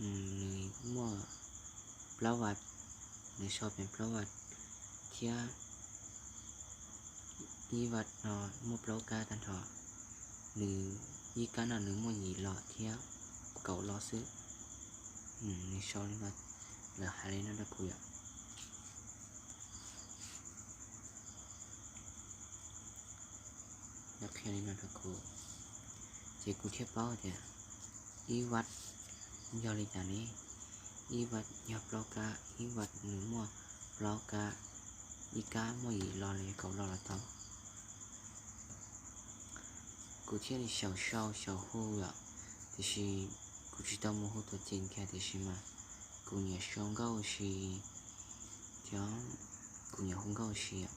nws muaj plaub vaj, nws sau pes plaub vaj thiab ib vaj no muaj plaub kab tag nrho, nws ib kab no nws muaj yim lo thiab kaum lo xwb. Nws sau li no, lawv hais li no rau kuv yom. Lawv qhia li no rau kuv, ces kuv thiaj paub tias ib vaj yog li cas ne. Ib vaj yog plaub kab, ib vaj nws muaj plaub kab, ib kab muaj yim lo los yog kaum lo los tau. Kuv thiaj li xyaum sau xyaum hu yom, tiam sis kuv tsis tau mus hu tuam ceem kiag tiam sis mas kuv nyiam sau nkauj si thiab kuv nyiam hu nkauj si yom.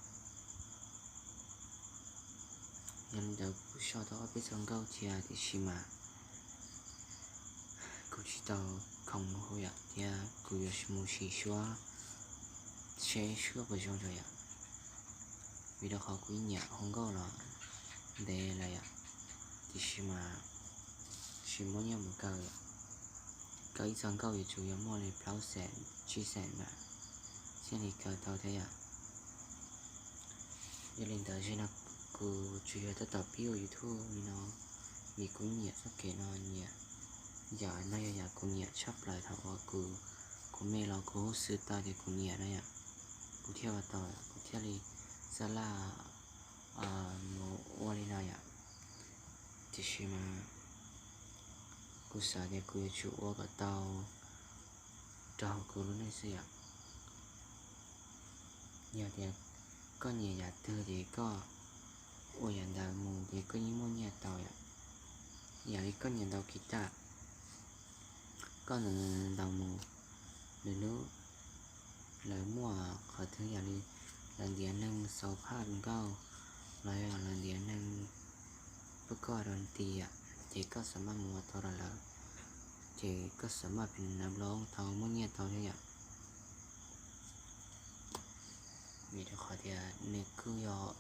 Yog li ntawd kuv sau tau ob peb txoj nkauj cia tiam sis mas kuv tsis tau khoom mus hu yom, thiab kuv yuav mus sim suab seb suab puas zoo rau yom. Vim rau qhov kuv nyiam hu nkauj los ntev lawm yom, tiam sis mas tsis muaj nyiaj mus kaw yom. Kaw ib txoj nkauj yuav tsum yuav muaj li plaub xees tsib xees mas thiaj li kaw tau thiab yom. Yog li ntawd zaum no kuv tsuas yog tab tom pib ua YouTube li no, vim kuv nyiam txoj kev no nyiam. Yam no yog yam kuv nyiam tshaj plaws thaum uas kuv, kuv me los kuv hu xwm tau tias kuv nyiam no yom, kuv thiaj ua tau, kuv thiaj li xav laj mus ua li no yom. Tiam sis mas kuv xav tias kuv yuav tsum ua kom tau rau hauv kuv lub neej xwb yom. Yog tias koj nyiam yam twg ces koj ua yam ntawd mus ces koj yeej muaj nyiaj tau yom. Yam li koj nyiam ntaus kiv tas, koj ntaus mus, lwm hnub lawv muaj qhov twg yam li lawv ntiav neeg xaus phaj nkauj los yog lawv ntiav neeg pab koj rau nti yom, ces koj xav maj mus ua tau rau lawv, ces koj xav maj pem nav loo tau muaj nyiaj tau thiab yom. Vim rau qhov tias nws kuj yog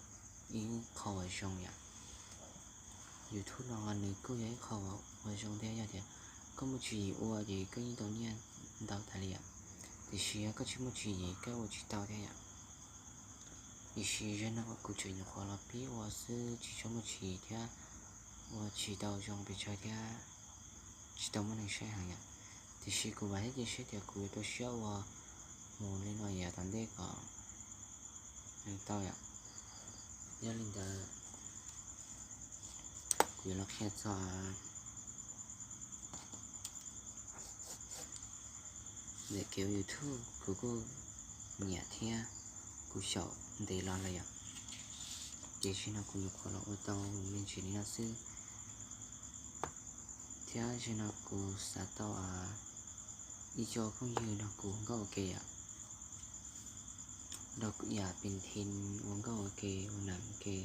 ib qho uas zoo yom. YouTube no nws kuj yog ib qho uas zoo thiab, yog tias koj muaj tswv yim ua ces koj yeej tau nyiaj ntau tas li yom. Tiam sis yog koj tsis muaj tswv yim koj ua tsis tau thiab yom. Tiam sis zaum no kuv tseem nyuam qhuav los pib ua xwb tsis tshua muaj tswv yim thiab ua tsis tau zoo pes tsawg thiab tsis tau muaj neeg saib heev yom. Tiam sis kuv vam thiab cia siab tias kuv yuav rau siab ua mus li no yav tom ntej kom tau yom. Yog li ntawd kuv yuav los qhia txog ntawm kev ua YouTube kuv kuj nyiam thiab kuv xyaum ntev los lawm yom. Ces zaum no kuv nyuam qhuav los ua tau me ntsis li no xwb. Thiab zaum no kuv xav tau ib co phooj ywg nrog kuv ua nkauj ua ke yom, nrog yam pes thim ua nkauj ua ke ua nam ua ke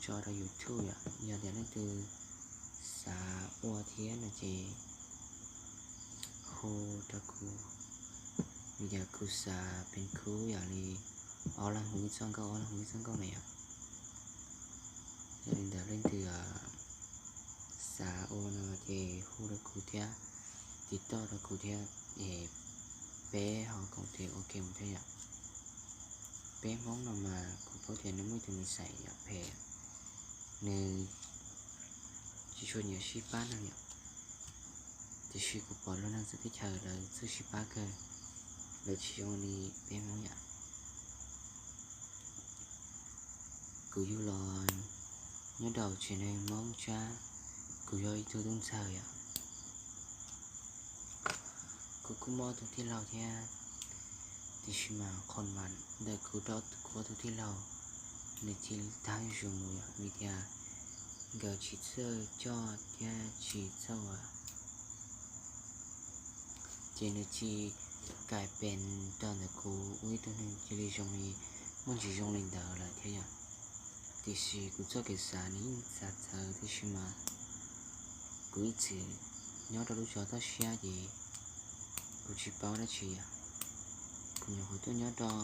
tso rau YouTube yom. Yog tias leej twg xav ua thiab no ces hu rau kuv, vim tias kuv xav pes khub yam li ob leeg hu ib txoj nkauj ob leeg hu ib txoj nkauj na yom. Yog li ntawd leej twg xav ua no ces hu rau kuv thiab, tiv toj rau kuv thiab es peb ho koom tes ua ke mus thiab yom. Peb Hmoob no mas kuv paub tias nws muaj ib tug nws xaiv yam phem, nws tsis tshua nyiam sib pab neeg yom. Tiam sis kuv pom luag neeg txawv teb chaws lawv txawj sib pab kawg, lawv tsis zoo li peb Hmoob yom. Kuv yug los nyob rau tsev neeg Hmoob Tsab, kuv yog ib tug tub ntxawg yom. Kuv kuj muaj ob tug tij laug thiab, tiam sis mas qhov mas ntawm kuv rau kuv ob tug tij laug nws cia li tag zuj zus mus yom, vim tias nkawd tsis txawj coj thiab tsis txawj ua, ces nws cia li kaim pes rau ntawm kuv ua ib tug neeg cia li zoo li, muaj ntsis zoo li ntawd lawm thiab yom. Tiam sis kuv txoj kev xav nws yeej xav txawv, tiam sis mas kuv ib txwm nyob rau lub zos toj siab ces kuv tsis paub dab tsi yom. Kuv nyuam qhuav tuaj nyob rau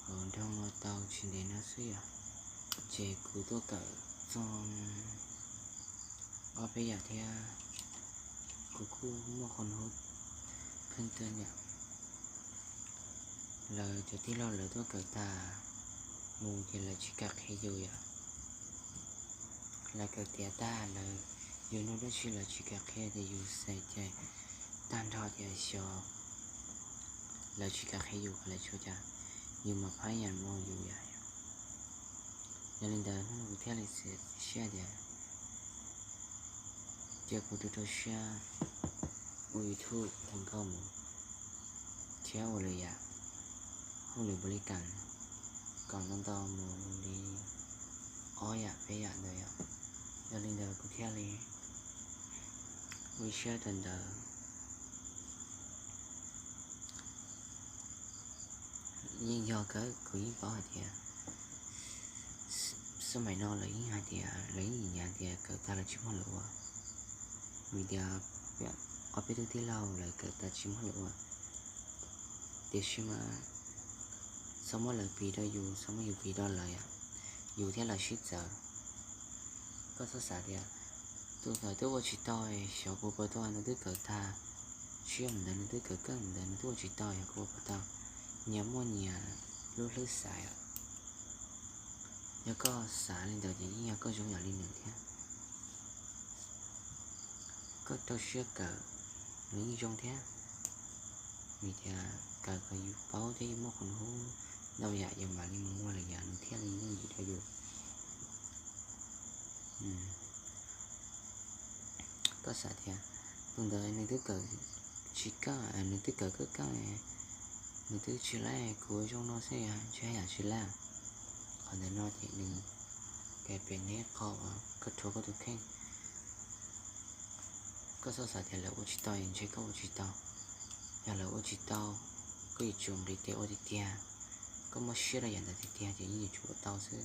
hauv nroog no tau tsis ntev no xwb yom, ces kuv tuaj kawm txog ob peb yam thiab kuv kuj muaj qhov nuj pheej tuaj yom. Lawv cov tij laug lawv tuaj kawm tag mus ces lawv tsis kam qhia yus yom. Lawv kawm tiav tag lawv, yus nug dab tsi lawv tsis kam qhia ces yus xav cai tag nrho tias xyov lawv tsis kam qhia yus kom lawv tsuas cas, yus mas phab yam mus yus yom. Yog li ntawd hnub no kuv thiaj li xav siab tias cia kuv rau rau siab ua YouTube ua nkauj mus thiab ua lwm yam. hauj lwm npaum li cas, kom ntau ntau mus li ob yam peb yam ntawd yom. Yog li ntawd kuv thiaj li ua siab rau ntawd. Yeej yog kawg, kuv yeej paub hais tias xab maim no lawv yeej hais tias lawv yeej nyiam nyiam tias kawm tag lawv tsis muaj lwm ua, vim tias ob peb tug tij laug lawv kawm tag tsis muaj lwm ua. Tiam sis mas txhob muab lawv piv rau yus, txhob muab yus piv rau lawv, yus thiab lawv sib txawv. Koj txhob xav tias tus ntawd twb ua tsis tau, xyov kuv puas tau, nws twb kawm tag, tsis yog ntawd nws twb kawm kawg ntawd nws twb ua tsis tau, xyov kuv puas tau. Nyias muaj nyias lub hlwb xaiv. Yog koj xav li ntawd ces yeej yog koj zoo yam li nws thiab. Koj rau siab kawm nws yeej zoo thiab, vim tias kawm kom yus paub thiab yus muaj qhov hub ntau yam yus mam li mus muag lwm yam nws thiaj li yooj yim rau yus. Koj xav tias tus ntawd nws twb kawm tsis kaj, nws twb kawm kaj kaj, nws twb tsis laib, kuv zoo no xwb ntshe yam tsis laib. Qhov ntawd no ces nws pem neb qho uas koj rhuav koj tus kheej. Koj txhob xav tias lawv ua tsis tau ntshe koj ua tsis tau. Yog lawv ua tsis tau, koj yuav tsum nqis tes ua tiag tiag, koj muaj siab rau yam ntawd tiag tiag ces yeej yuav tsum ua tau xwb.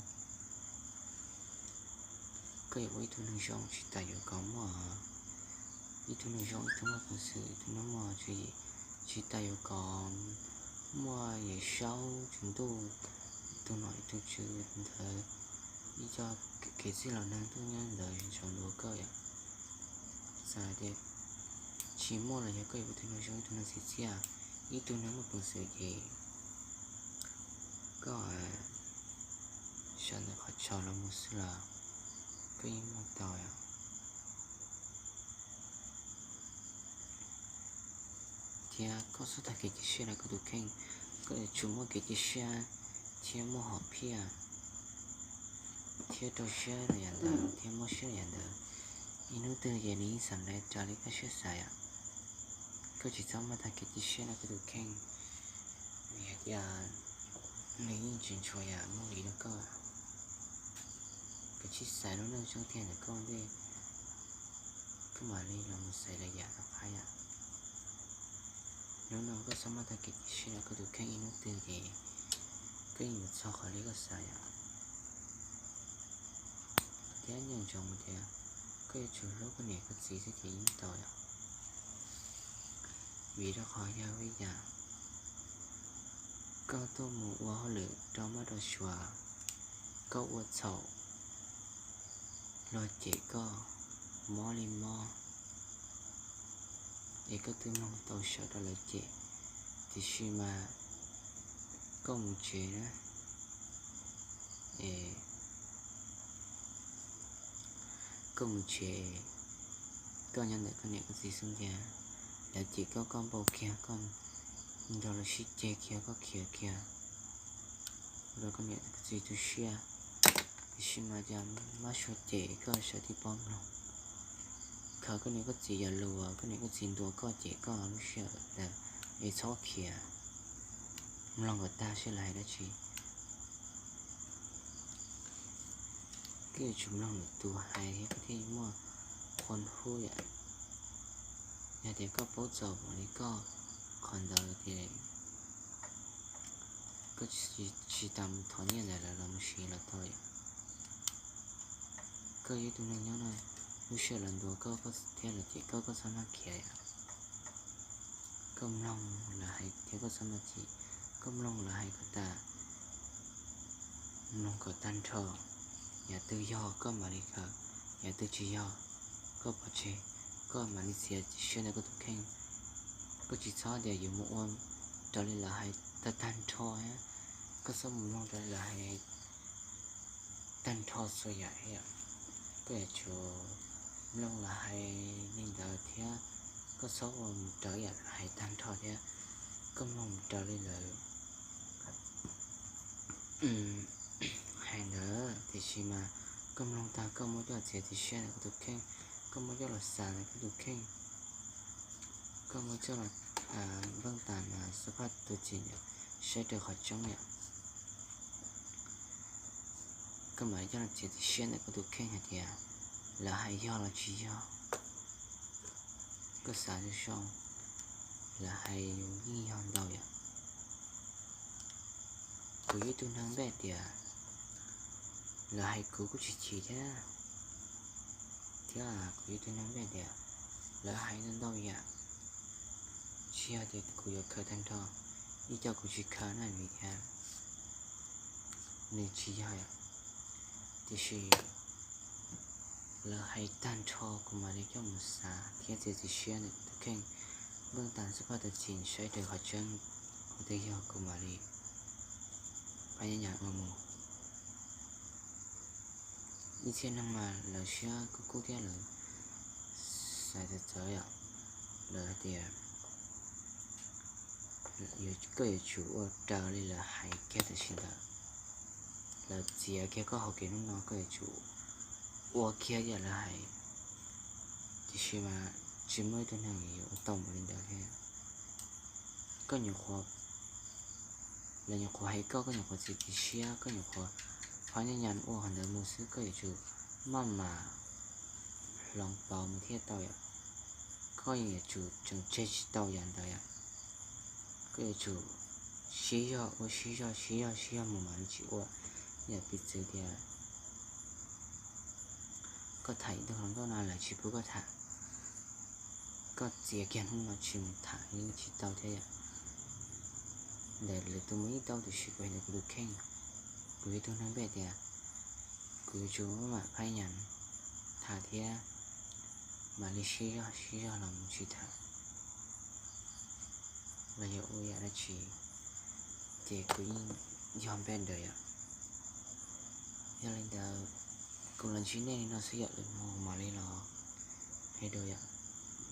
Koj yuav ua ib tug neeg zoo tsis tas yuav kom muaj, ib tug neeg zoo ib tug muaj peev xwm ib tug neeg muaj tswv yim, tsis tas yuav kom muaj Yawm Saub Tswv Ntuj, ib tug nom ib tug tswv ntawd, ib co kev txwj laus neeg tuaj nyob ntawd tsaus ntuav koj yom. Txawm tias tsis muaj los yog koj yuav ua ib tug neeg zoo ib tug neeg txiv txiaj, ib tug neeg muaj peev xwm ces koj sawv ntawm qhov chaw los mus xwb los koj yeej muaj tau yom. Thiab koj txhob tag kev cia siab rau koj tus kheej, koj yuav tsum muaj kev cia siab thiab muaj hom phiaj thiab rau siab rau yam ntawd thiab muab siab rau yam ntawd. Ib hnub twg ces nws yeej xam lab raws li koj siab xav yom. Koj tsis txhob muaj tag kev cia siab rau koj tus kheej, vim hais tias nws yeej tsis ntshua yam muaj li rau koj. Koj tsis xaiv lub neej zoo tiag ntawm koj ntej, koj mam li los mus xaiv lwm yam rov qab yom. Hnub no koj txhob muaj tag kev cia siab rau koj tus kheej, ib hnub twg ces koj yeej yuav txog qhov li koj xav yom. Thiab nco ntsoov tias koj yuav tsum hlub koj niam koj txiv xwb ces yeej tau yom. Vim rau qhov yog vim yam koj tuaj mus ua hauj lwm rau mab rau suav, koj ua txhaum, luag cem koj mob li mob, es koj twb mloog tau sawv rau lawv cem, tiam sis mas koj mus tsev na, es koj mus tsev, koj nyob ntawm koj niam koj txiv xub ntiag, lawv cem koj, koj npau kiag, koj nrog lawv sib ceg kiag, koj khiav kiag, ua rau koj niam koj txiv tu siab. Tiam sis mas cas mab suav cem koj sawv tib pob mloog, khaws koj niam koj txiv cov lus uas koj niam koj txiv ntuas koj cem koj lub sij hawm ntawd, es txhob khiav, mloog kom tag seb lawv hais dab tsi. Koj yuav tsum mloog lwm tus hais thiab koj thiaj muaj qhov hub yom. Yog tias koj paub txaus npaum li koj qhov ntawd ces koj tsis tas mus thov nyiaj ntawm lawv los mus siv los tau yom. Koj yog ib tug neeg nyob no, lub sij hawm lawv ntuas koj thiab lawv cem koj, koj txhob maj khiav yom. Koj mloog lawv hais thiab koj txhob maj chim, koj mloog lawv hais kom tas, mloog kom tag nrho. Yam twg yog koj mam li khaws, yam twg tsis yog koj pov tseg, koj mam li txiav siab ntawm koj tus kheej. Koj tsis txhob tias yuav mus ua raws li lawv hais tag tag nrho, koj txhob mus mloog raws li lawv hais tag nrho txhua yam. Koj yuav tsum mloog lawv hais li ntawd thiab koj txhob ua mus raws yam lawv hais tag nrho thiab koj mloog mus raws li lawv hais ntawd, tiam sis mas koj mloog tag koj muab coj txiav txim siab ntawm koj tus kheej, koj muab coj los xav ntawm koj tus kheej, koj muab coj los npaj tas mas xab phaj tus txiv ntawd saib raws qhov tseeb yom. Koj mam li coj los txiav txim siab ntawm koj tus kheej hais tias lawv hais yog los tsis yog, koj xav zoo zoo, lawv hais yeej yog ntau yom. Kuv yog ib tug neeg npe tias lawv hais kuv kuj tsis chim thiab, thiab kuv yog ib tug neeg npe tias lawv hais ntau ntau yam, tsis yog tias kuv yuav khaws tag nrho, ib co kuv tsis khaws na vim tias nws tsis yog yom. Tiam sis lawv hais tag nrho kuv mam li coj mus xav thiab txiav txim siab ntawm tus kheej, npaj tas xub paj tas txim saib raws qhov tseeb, qhov twg yog kuv mam li phaj nyab nyas ua mus. Ib txhia neeg mas lawv siab kub kub thiab lawv xav txawv txawv yom, lawv hais tias koj yuav tsum ua raws li lawv hais kiag tam sim ntawd, lawv txiav kiag koj hauv kev hnub no koj yuav tsum ua kiag yam lawv hais. Tiam sis mas tsis muaj ib tug neeg yuav ua tau npaum li ntawd thiab. Koj nyuam qhuav, lawv nyuam qhuav hais koj, koj nyuam qhuav txiav txim siab, koj nyuam qhuav phaj nyab nyas ua qhov ntawd mus xwb, koj yuav tsum maj mam hloov pauv mus thiaj tau yom. Koj yuav tsum tseem tseg tsis tau yam ntawd yom. Koj yuav tsum siv zog ua, siv zog siv zog siv zog mus mam li tsis ua. Yam piv txwv tias koj tham ib tug hluas nkauj no lawv tsis pub koj tham, koj txiav kiag hnub no tsis mus tham yeej tsis tau thiab yom. Ntawm lwm tus mus yeej tau tiam sis kuv hais ntawm kuv tus kheej, kuv yog tus neeg npe tias kuv yuav tsum maj mam phaj nyas tham thiab mam li siv zog siv zog los mus tsis tham los yog ua yam dab tsi, ces kuv yeej yog npe ntawd yom. Yog li ntawd, kuv los ntsib nej li no xwb yom, lwm hmo mam li los hais dua yom.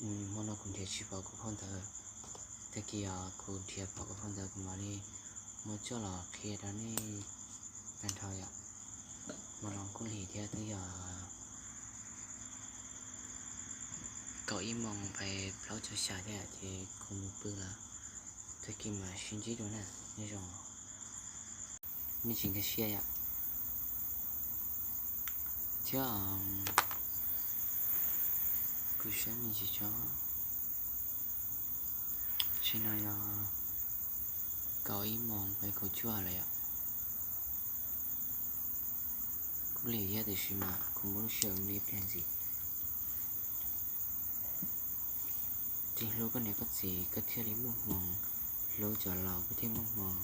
Hmo no kuv nrhiav tsis pom kuv phau ntawv, tag kis yog kuv nrhiav pom kuv phau ntawv kuv mam li muab coj los qhia rau nej tag nrho yom. Hmo no kuj lig thiab, twb yog kaum ib moos pais plaub caug xya thiab ces kuv mus pw lawm. Tag kis mam sib ntsib dua na, nyob zoo, nej tsis nkag siab yom. Thiab kuv saib me ntsis tso, tam sim no yog kaum ib moos pais kaum cuaj lawm yom. Kuj lig thiab tiam sis mas kuv muaj lub sij hawm li ib pliag ntxiv. Tsis hlub koj niam koj txiv koj thiaj li muaj hmoo, hlub cov laus koj thiaj muaj hmoo.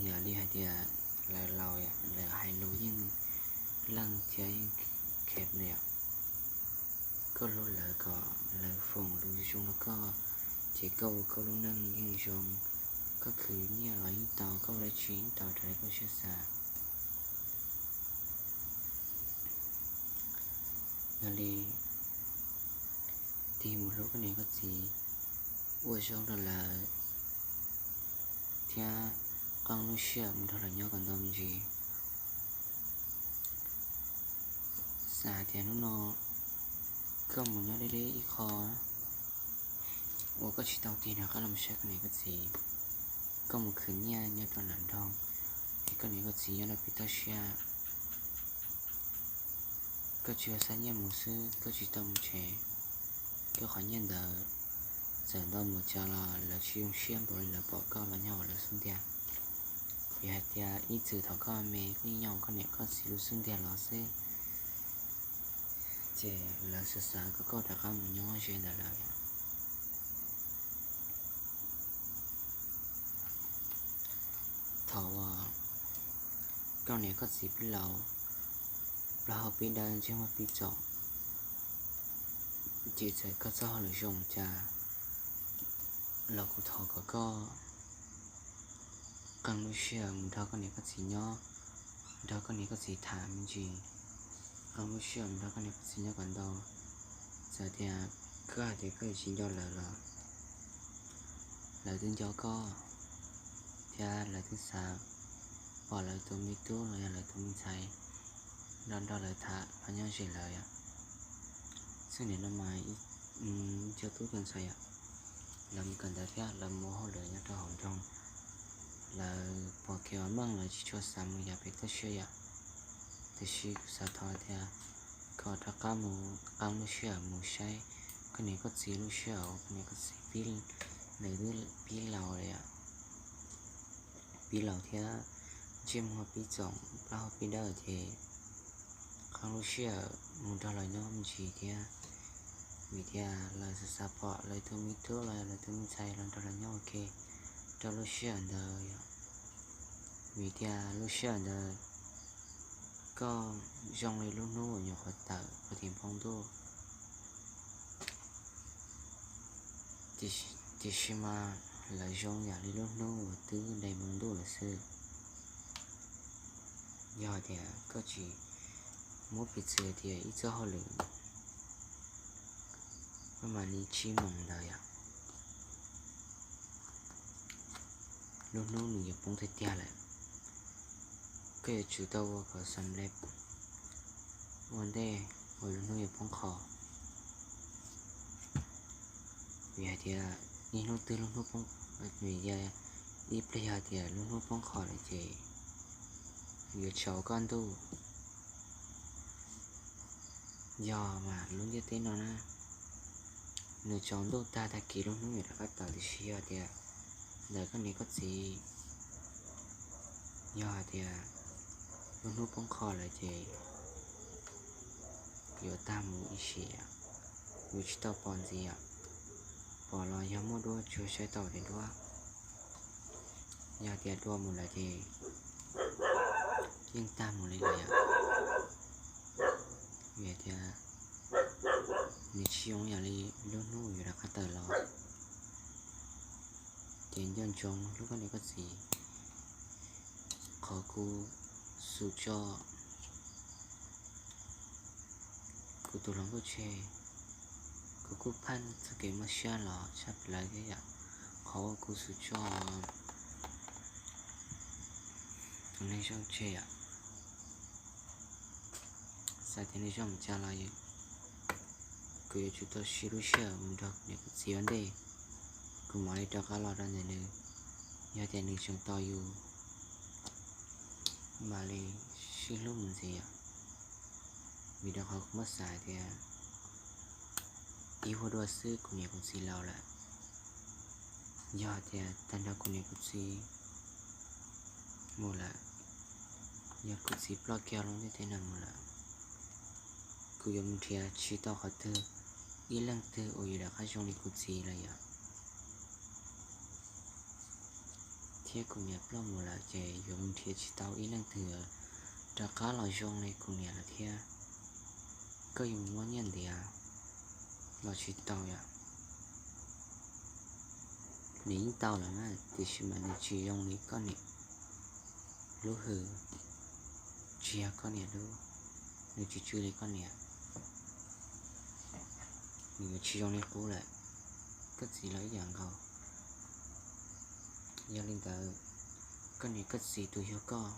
Yog li hais tias lawv laus, lawv hais lus yeej leej thiab yeej khev na yom. Koj hlub lawv kom lawv foom lus zoo rau koj, ces koj ua koj lub neej yeej zoo. Koj khwv nyiaj los yeej tau, koj ua dab tsi yeej tau raws li koj siab xav. Yog li tig mus hlub koj niam koj txiv, ua zoo rau lawv, thiab qee lub sij hawm mus nrog lawv nyob kom ntau me ntsis. Xav hais tias hnub no koj mus nyob deb deb ib qho uas koj tsis tau tig rov qab los saib koj niam koj txiv, koj mus khwv nyiaj nyob rau nram nroog, es koj niam koj txiv nyob rau pem toj siab, koj tsuas xa nyiaj mus xwb koj tsis tau mus tsev. Koj qhov nyiaj ntawd txawm ntau npaum cas los lawv tsis zoo siab npaum li lawv pom koj los nyob hauv lawv xub ntiag. Vim hais tias ib txwm thaum koj me koj yeej nyob hauv koj niam koj txiv lub xub ntiag los xwb, ces lawv xav xav kom koj rov qab mus nyob ze ntawm lawv. Thaum uas koj niam koj txiv pib laus, plaub hau pib dawb ntsej muag pib txom, ces txawm koj txoj hauj lwm zoo cas los kuv thov kom koj qee lub sij hawm mus nrog koj niam koj txiv nyob, nrog koj niam koj txiv tham me ntsis, qee lub sij hawm mus nrog koj niam koj txiv nyob kom ntau. Txawm tias koj hais tias koj yuav tsis nco lawv los lawv twb nco koj, thiab lawv twb xav pom lawv tus me tub los yog lawv tus me ntxhais nrog nrog lawv tham los nyob ze lawv yom. Xwb nim no mas ib co tub co ntxhais yom, Lawv mus kawm ntawv thiab lawv mus ua hauj lwm nyob rau hauv nroog, lawv pom kev ua meej lawv tsis tshua xav mus yam pem toj siab yom. Tiam sis kuv xav thov tias koj rov qab mus qee lub sij hawm mus saib koj niam koj txiv lub sij hawm, koj niam koj txiv pib, lawv twb pib laus lawm yom, pib laus thiab ntsej muag pib txoom plaub hau pib dawb ces qee lub sij hawm mus nrog lawv nyob me ntsis thiab, vim tias lawv xav xav pom lawv tus me tub los lawv tus me ntxhais los nrog lawv nyob ua ke rau lub sij hawm ntawd yom. Vim tias lub sij hawm ntawd koj zoo li lub hnub uas nyuam qhuav tawm puag tim npoo ntuj, tiam sis mas lawv zoo yam li lub hnub uas twb nres npoo ntuj lawm xwb. Yog tias koj tsis muab piv txwv tias ib txoj hauj lwm koj mam li tsib moos ntawd yom, lub hnub nws yuav poob tiag tiag lawm. Koj yuav tsum tau ua kom xam lej ua ntej uas lub hnub yuav poob qho. Vim hais tias ib hnub twg lub hnub poob, vim ib pliag yog tias lub hnub poob qho lawm ces yuav tsaus koj ntuj. Yog mas lub ntiaj teb no na, nws tsaus ntuj tag tag kis lub hnub yuav rov qab tawm, tiam sis yog tias ntawm koj niam koj txiv, yog hais tias lub hnub poob qho lawm ces yuav tag mus ib sim, yuav tsis tau pom ntxiv. Pom los yog muaj duab tsuas saib tau daim duab, yog tias dua mus lawm ces yeej tag mus li lawm yom. Vim tias nws tsis zoo yam li lub hnub yuav rov qab tawm los. Ces nco ntsoov hlub koj niam koj txiv. Qhov kuv xum tso kuv tus hluas nkauj tseg, kuv kuj phaj txoj kev mob siab los tshaj plaws thiab yom. Qhov uas kuv xum tso tus neeg zoo tseg yom, xav tias nws zoo mus cas los kuv yuav tsum tau siv lub sij hawm mus nrog kuv niam kuv txiv ua ntej, kuv mam li rov qab los rau ntawm nws. Yog tias nws tseem tos yus, mam li sib hlub mus ntxiv yom. Vim rau qhov kuv muab xav hais tias ib huab dua xwb kuv niam kuv txiv laus lawm. Yog hais tias tag nrho kuv niam kuv txiv mus lawm, yog kuv txiv ploj kiag lub ntiaj teb no mus lawm, kuv yuav mus nrhiav tsis tau qhov twg, ib leej twg uas yuav rov qab zoo li kuv txiv lawm yom. Thiab kuv niam ploj mus lawm ces yuav mus nrhiav tsis tau ib leej twg rov qab los zoo li kuv niam lawm thiab. Koj yuav mus muab nyiaj ntiav los tsis tau yom. Nws yeej tau lawm na, tiam sis mas nws tsis zoo li koj niam lub hwm, tsis yog koj niam lub, nws tsis tsw li koj niam. Nws yuav tsis zoo li qub lawm. Koj txiv los ib yam nkaus. Yog li ntawd, koj niam koj txiv tus yug koj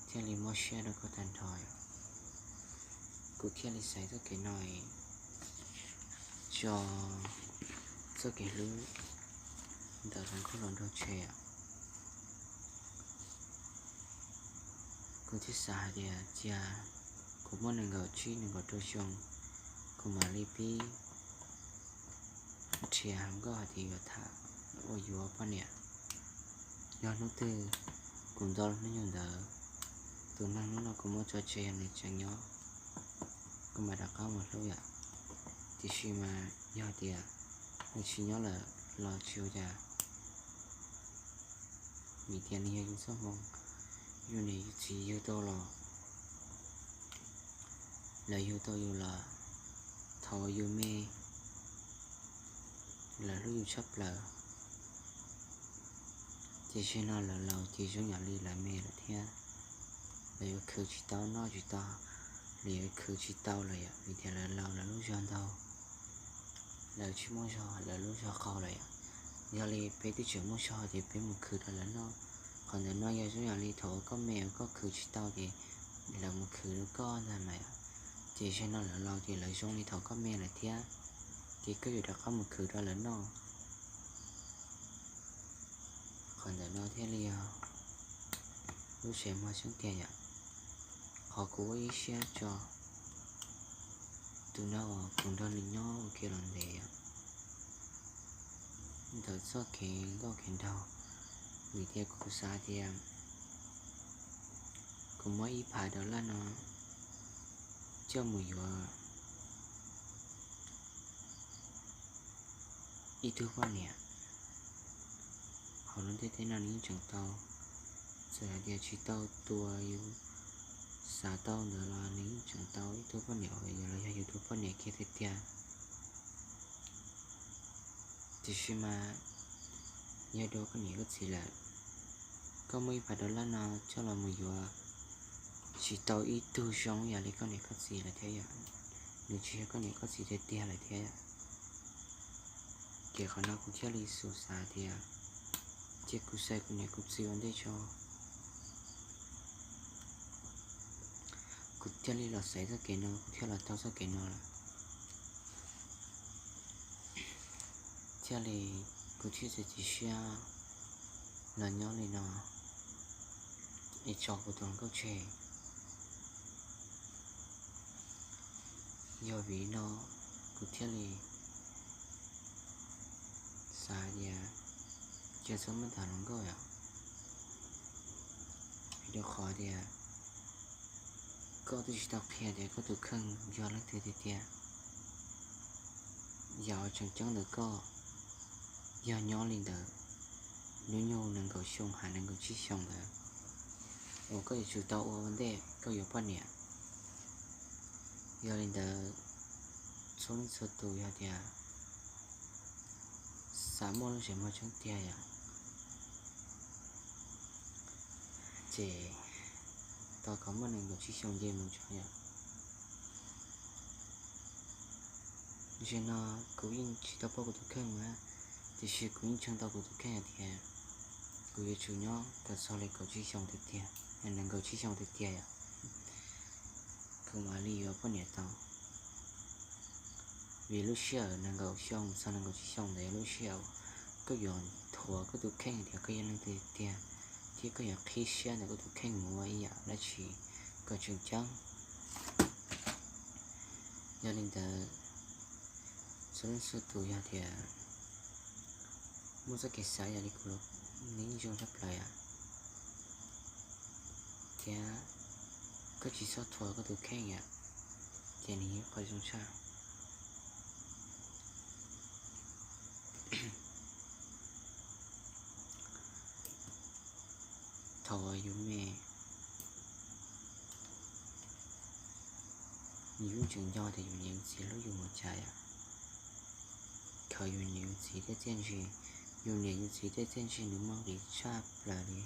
thiaj li mob siab rau koj tag nrho. Kuv thiaj li xaiv txoj kev no tso txoj kev hlub ntawm hluas nkauj hluas nraug tseg. Kuv thiaj xav hais tias cia kuv muaj nees nkaum tsib nees nkaum rau xyoo, kuv mam li pib nrhiav hluas nkauj hais tias yuav tham, ua yuav poj niam. Yog hnub twg kuv nto hnub nyoog ntawd, tus neeg hnub no kuv muab tso tseg yog nws tseem nyob, kuv mam rov qab mus hlub yom. Tiam sis mas yog tias nws tsis nyob lawm los tsis ua cas, vim tias nws yog yus txoj hmoo, yus niam yus txiv yug tau los, lawv yug tau yus los thaum uas yus me, lawv hlub yus tshaj plaws. Ces zaum no lawv laus ces zoo yam li lawv me lawm thiab, lawv yuav khwv tsis tau noj tsis tau, lawv yuav khwv tsis tau lawm yom, vim tias lawv laus lawv lub zog ntau, lawv tsis muaj zog, lawv lub zog qaug lawm yom. Yog li peb twb tseem muaj zog ces peb mus khwv rau lawv noj. Qhov ntawm no yog zoo yam li thaum uas koj me uas koj khwv tsis tau ces lawv mus khwv rau koj ntag mas yom. Ces zaum no lawv laus ces lawv zoo li thaum koj me lawm thiab, ces koj yuav rov qab mus khwv rau lawv noj. Ntawm no thiaj li yog lub sev mog tseeb tiag yom. Qhov kuv ua ib siab tso, tus no uas kuv nrog nws nyob ua ke los ntev yom, ntawm txoj kev nkauj kev nraug, vim tias kuv xav tias kuv muab ib phav dollar no coj mus yuav ib tug poj niam hauv lub ntiaj teb no nws yeej tseem tau. Txawm hais tias tsis tau tus uas yus xav tau ntawd los nws yeej tseem tau ib tug poj niam uas yus los yog yus tus poj niam kiag tiag tiag. Tiam sis mas yog dua koj niam koj txiv lawm, koj muab ib phav dollar no coj los mus yuav tsis tau ib tug zoo ib yam li koj niam koj txiv lawm thiab yom, nws tsis yog koj niam koj txiv tiag tiag lawm thiab. Ces qhov no kuv thiaj li xav tias, cia kuv xaiv kuv niam kuv txiv ua ntej tso. Kuv thiaj li los xaiv txoj kev no, kuv thiaj los taug txoj kev no lawm. Thiaj li kuv thiaj txiav txim siab los nyob li no es tso kuv tus hluas nkauj tseg. Yog vim no kuv thiaj li xav tias cia txhob muab tham hluas nkauj yom, vim rau qhov tias koj twb tsis tau qhia tias koj tus kheej yog leej twg tiag tiag. Yam uas tseem ceeb ntawm koj yog nyob li ntawd, hnub nyoog nees nkaum xyoo hais nees nkaum tsib xyoo ntawd uas koj yuav tsum tau ua ua ntej koj yuav poj niam. Yog li ntawd, txhua leej txhua tus yog tias xav muaj lub zeem muag tseeb tiag yom, ces tos kom muaj nees nkaum tsib xyoo nce mus tso yom. Tam sim no kuv yeej tsis tau paub kuv tus kheej na, tiam sis kuv yeej ntseeg tau kuv tus kheej hais tias kuv yuav tsum nyob kom txog li kaum tsib xyoo tiag tiag, nees nkaum tsib xyoo tiag tiag yom, kuv mam li yuav poj niam tau. Vim lub sij hawm nees nkaum xyoo txog nees nkaum tsib xyoo ntawd yog lub sij hawm koj yuav thuam koj tus kheej tias koj yog leej twg tiag, thiab koj yuav qhib siab ntawm koj tus kheej mus ua ib yam dab tsi kom tseem ceeb. Yog li ntawd, txhua leej txhua tus yog tias muaj txoj kev xav yam li kuv los nws yeej zoo tshaj plaws yom, thiab koj tsis txhob thuam koj tus kheej yom, ces nws yog qhov zoo tshaj. Thaum uas yus me, yus yeej tseem nco tias yus niam yus txiv hlub yus npaum cas yom. Khaws yus niam yus txiv tej txiaj ntsig, yus niam yus txiv tej txiaj ntsig nws muaj nqis tshaj plaws li.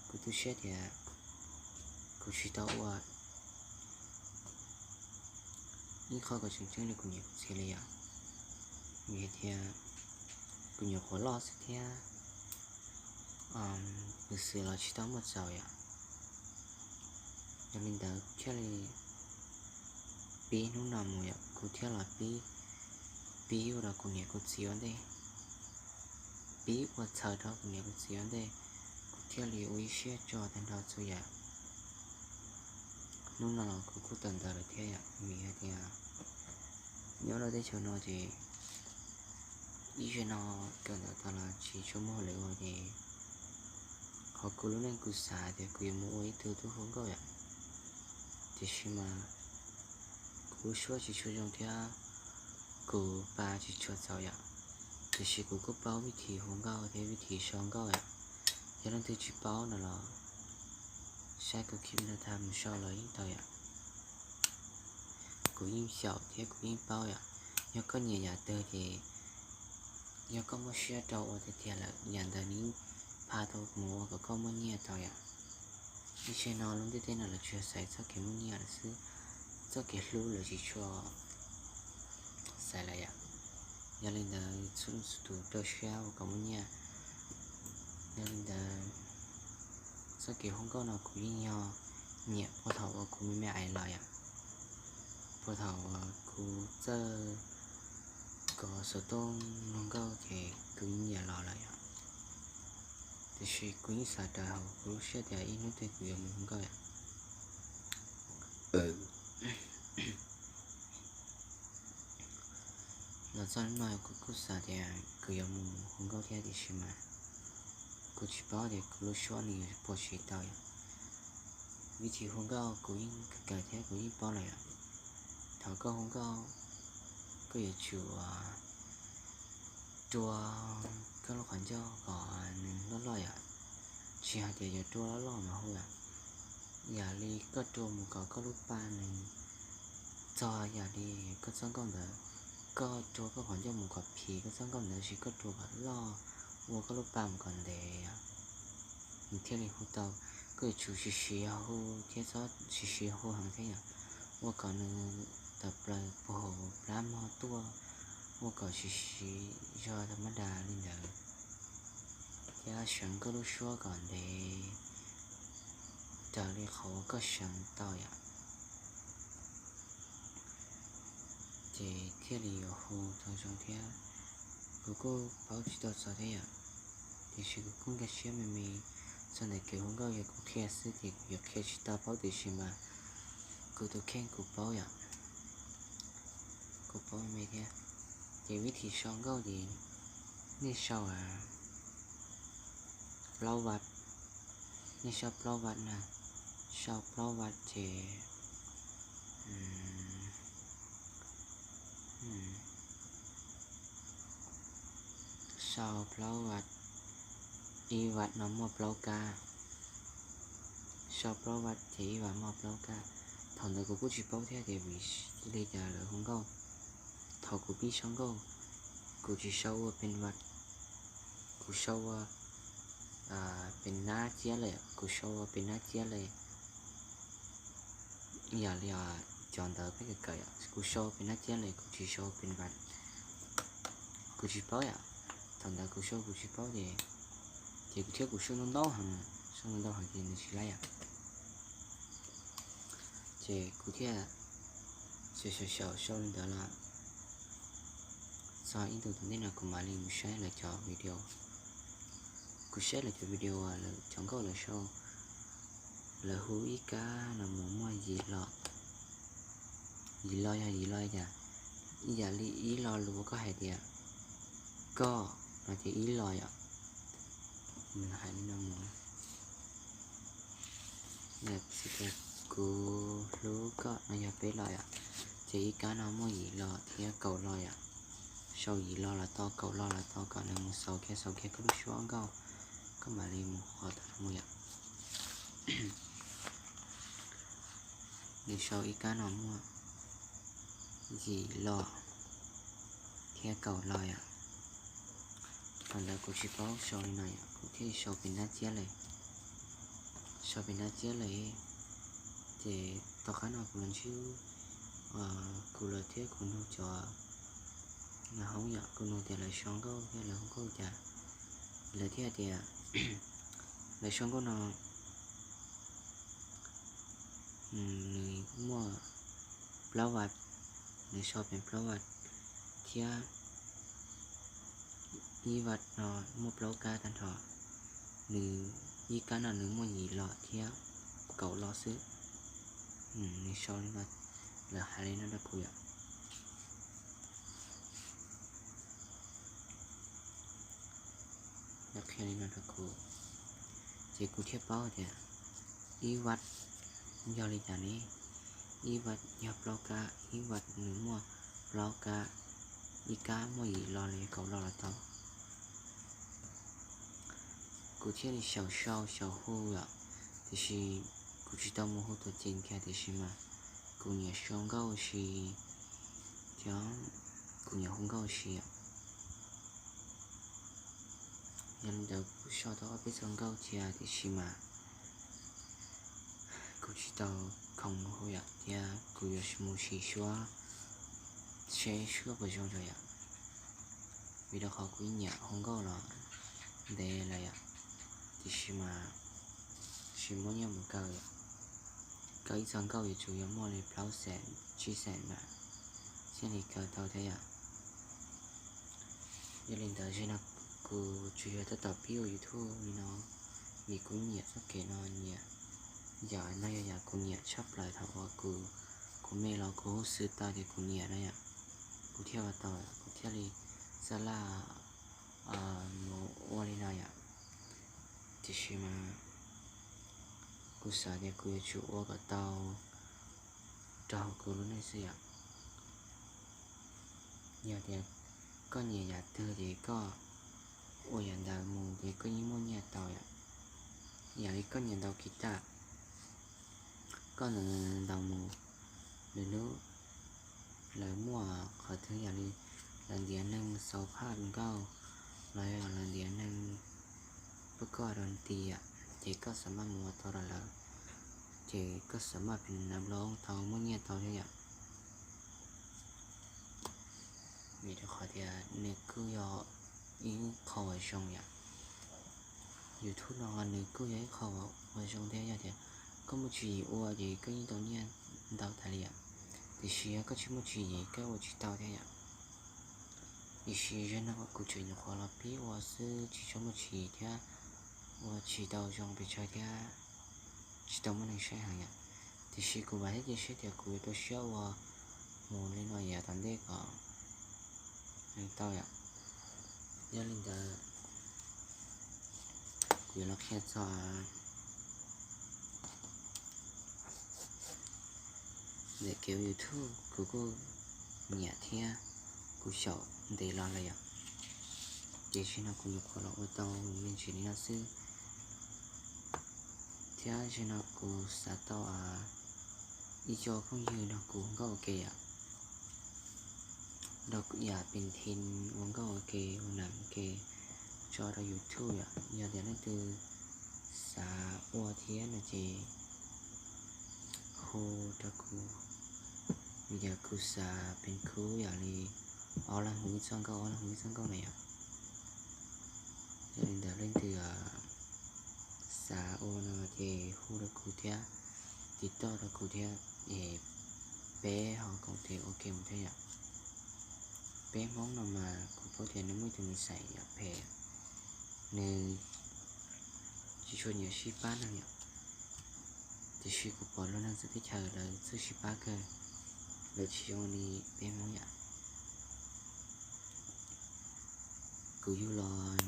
Kuv tu siab tias kuv tsis tau ua ib qho kom tseem ceeb li kuv niam kuv txiv li yom, vim hais tias kuv nyuam qhuav loj xwb thiab, kuv xwm los tsis tau muaj txaus yom. Yog li ntawd kuv thiaj li pib hnub no mus yom, kuv thiaj los pib, pib ua rau kuv niam kuv txiv ua ntej, pib ua txhaws rau kuv niam kuv txiv ua ntej, kuv thiaj li ua ib siab tso tag nrho txhua yam. Hnub no los kuv kuj tawm ntawv lawm thiab yom, vim hais tias nyob rau teb chaws no ces ib zaug no kawm ntawv tag los tsis tshua muaj hauj lwm ua ces qhov kuv lub neej kuv xav tias kuv yuav mus ua ib tug tub hu nkauj yom, tiam sis mas kuv lub suab tsis tshua zoo thiab kuv pa tsis tshua txaus yom, tiam sis kuv kuj paub vij thim hu nkauj thiab vij thim sau nkauj yom. Yog leej twg tsis paub no los saib kuv clip no tag mus sau los yeej tau yom. Kuv yeej xyaum thiab kuv yeej paub yom. Yog koj nyiam yam twg ces yog koj muaj siab rau ua tiag tiag lawm yam ntawd nws yeej pha tau mus ua kom koj muaj nyiaj tau yom. Ib zaug no lub ntiaj teb no lawv tsuas xaiv txoj kev muaj nyiaj lawm xwb, txoj kev hlub lawv tsis tshua xaiv lawm yom. Yog li ntawd txhua leej txhua tus rau siab ua kom muaj nyiaj. Yog li ntawd txoj kev hu nkauj no kuv yeej yog nyiam puag thaum uas kuv me me ais los yom. Puag thaum uas kuv txawj kov xov tooj hu nkauj ces kuv yeej nyiam los lawm yom. Tiam sis kuv yeej xav rawv hauv kuv lub siab tias ib hnub twg kuv yuav mus hu nkauj yom. Los txog hnub no kuv kuj xav tias kuv yuav mus hu nkauj thiab tiam sis mas kuv tsis paub tias kuv lub suab nws yuav puas tsis tau yom. Vim tias hu nkauj kuv yeej kawm thiab kuv yeej paub lawm yom. Thaum koj hu nkauj, koj yuav tsum rua koj lub qhov ncauj kom nws loj loj yom. Tsis hais tias yuav rua loj loj mas hu yom. Yam li koj rua mus kom koj lub pa nws txog yam li koj txoj nkauj ntawd, koj rua koj qhov ncauj mus kom phim koj txoj nkauj ntawd, sis koj rua kom loj ua koj lub pa mus kom ntev yom, nws thiaj li hu tau. Koj yuav tsum siv siv hu thiab txhob siv siv hu heev thiab yom, ua kom nws tawm plaws puag hauv plab mog tuaj, ua kom siv siv zog tau mab das li ntawd, thiab seev koj lub suab kom ntev raws li qhov uas koj seev tau yom, ces thiaj li yuav hu tau zoo thiab. Kuv kuj paub tsis tau txog thiab yom, tiam sis kuv kuj nkag siab me me txog ntawm kev hu nkauj, yog kuv qhia xwb ces kuv yuav qhia tsis tau paub tiam sis mas kuv tus kheej kuv paub yom, kuv paub me me thiab. Ces vib thim sau nkauj ces nej sau plaub vat, nej sau plaub vat na, sau plaub vat ces sau plaub vat, ib vat no muaj plaub kab, sau plaub vat ces ib vat muaj plaub kab. Thaum ntawd kuv kuj tsis paub thiab tias vim li cas lawv hu nkauj. Thaum kuv pib sau nkauj, kuv tsis sau ua pes vat, kuv sau ua pes nab ciab le, kuv sau ua pes nab ciab le. Yam li cov ntawd peb kawm kawm yom, kuv sau pes nab ciab le, kuv tsis sau pes vat, kuv tsis paub yom. Thaum ntawd kuv sau kuv tsis paub ces, ces kuv thiab kuv sau ntau ntau heev, sau ntau ntau heev ces nws tsis laib yom. Ces kuv thiaj xyaum xyaum xyaum sau li ntawd los txog ib ntu tom ntej no kuv mam li mus saib lawv cov video. Kuv saib lawv cov video uas lawv cov nkauj lawv sau, lawv hu ib kab no mus muaj yim lo. Yim lo yog yim lo li cas? Ib yam li ib lo lus uas koj hais tias koj no ces ib lo yom. Nws hais li no mus, kuv hlub koj no yog peb lo yom. Ces ib kab no muaj yim lo thiab kaum lo yom. Sau yim lo los tau, kaum lo los tau, kom nws mus xaus kiag xaus kiag koj lub suab nkauj, koj mam li mus qhov tau mus yom. Nws sau ib kab no muaj yim lo thiab kaum lo yom. Thaum ntawd kuv tsis paub sau li no yom, kuv thiaj sau pes nab ciab le, sau pes nab ciab le. Ces tom qab no kuv los ntsib, kuv los thiab kuv nug cov na hoob yom, kuv nug tias lawv sau nkauj thiab lawv hu nkauj cas, lawv thiaj tias lawv sau nkauj no nws muaj plaub vat, nws sau pes plaub vat thiab ib vat no muaj plaub kab tag nrho, nws ib kab no nws muaj yim lo thiab kaum lo xwb. Nws sau li no, lawv hais li no rau kuv yom. Lawv qhia li no rau kuv, ces kuv thiaj paub tias ib vat yog li cas ne. Ib vat yog plaub kab, ib vat nws muaj plaub kab, ib kab muaj yim lo los yog kaum lo los tau. Kuv thiaj li xyaum sau xyaum hu yom, tiam sis kuv tsis tau mus hu tuam ceem kiag tiam sis mas kuv nyiam sau nkauj si, thiab kuv nyiam hu nkauj si yom. Yog li ntawd kuv sau tau ob peb txoj nkauj cia tiam sis mas kuv tsis tau khoom mus hu yom, thiab kuv yuav mus sim suab seb suab puas zoo rau yom. Vim rau qhov kuv nyiam hu nkauj los ntev lawm yom, tiam sis mas tsis muaj nyiaj mus kaw yom. Kaw ib txoj nkauj yuav tsum yuav muaj li plaub xees tsib xees mas thiaj li kaw tau thiab yom. Yog li ntawd zaum no Kuv tsuas yog tab tom pib ua YouTube li no vim kuv nyiam txoj kev no, nyiam, yam no yog yam kuv nyiam tshaj plaws. Thaum uas kuv, kuv me los kuv hu xwb tau ces kuv nyiam no yom, kuv thiaj ua tau, kuv thiaj li xav lam mus ua li no yom. Tiam sis mas kuv xav tias kuv yuav tsum ua kom tau rau kuv lub neej xwb yom. Yog tias koj nyiam yam twg ces koj ua yam ntawd mus ces koj yeej muaj nyiaj tau yom. Yam li koj nyiam ntaus kiv tas, koj ntaus mus, lwm hnub lawv muaj qhov twg yam li lawv ntiav neeg xaus phaj nkauj los yog lawv ntiav neeg pab koj rau nti yom, ces koj xav maj mus ua tau rau lawv, ces koj xav maj pem nav loo tau muaj nyiaj tau thiab yom. Vim rau qhov tias nws kuj yog ib qho uas zoo yom. YouTube no nws kuj yog ib qho uas zoo thiab, yog tias koj muaj tswv yim ua ces koj yeej tau nyiaj ntau tas li yom. Tiam sis yog koj tsis muaj tswv yim koj ua tsis tau thiab yom. Tiam sis zaum no kuv tseem nyuam qhuav los pib ua xwb tsis tshua muaj tswv yim thiab ua tsis tau zoo pes tsawg thiab tsis tau muaj neeg saib heev yom. Tiam sis kuv vam thiab cia siab tias kuv yuav rau siab ua mus li no yav tom ntej kom tau yom. Yog li ntawd kuv yuav los qhia txog ntawm kev ua YouTube, kuv kuj nyiam thiab kuv xyaum ntev los lawm yom. Ces zaum no kuv nyuam qhuav los ua tau me ntsis li no xwb. Thiab zaum no kuv xav tau ib co phooj ywg nrog kuv ua nkauj ua ke yom, nrog yam pes thim ua nkauj ua ke ua nam ua ke tso rau YouTube yom. Yog tias leej twg xav ua thiab no ces hu rau kuv, vim tias kuv xav pes khub yam li ob leeg hu ib txoj nkauj, ob leeg hu ib txoj nkauj na yom. Yog li ntawd leej twg xav ua no ces hu rau kuv thiab, tiv toj rau kuv thiab es peb ho koom tes ua ke mus thiab yom. Peb Hmoob no mas kuv paub tias nws muaj ib tug nws xaiv yam phem, nws tsis tshua nyiam sib pab neeg yom. Tiam sis kuv pom lub neej txawv teb chaws lawv txawj sib pab kawg, lawv tsis zoo li peb Hmoob yom. Kuv yug los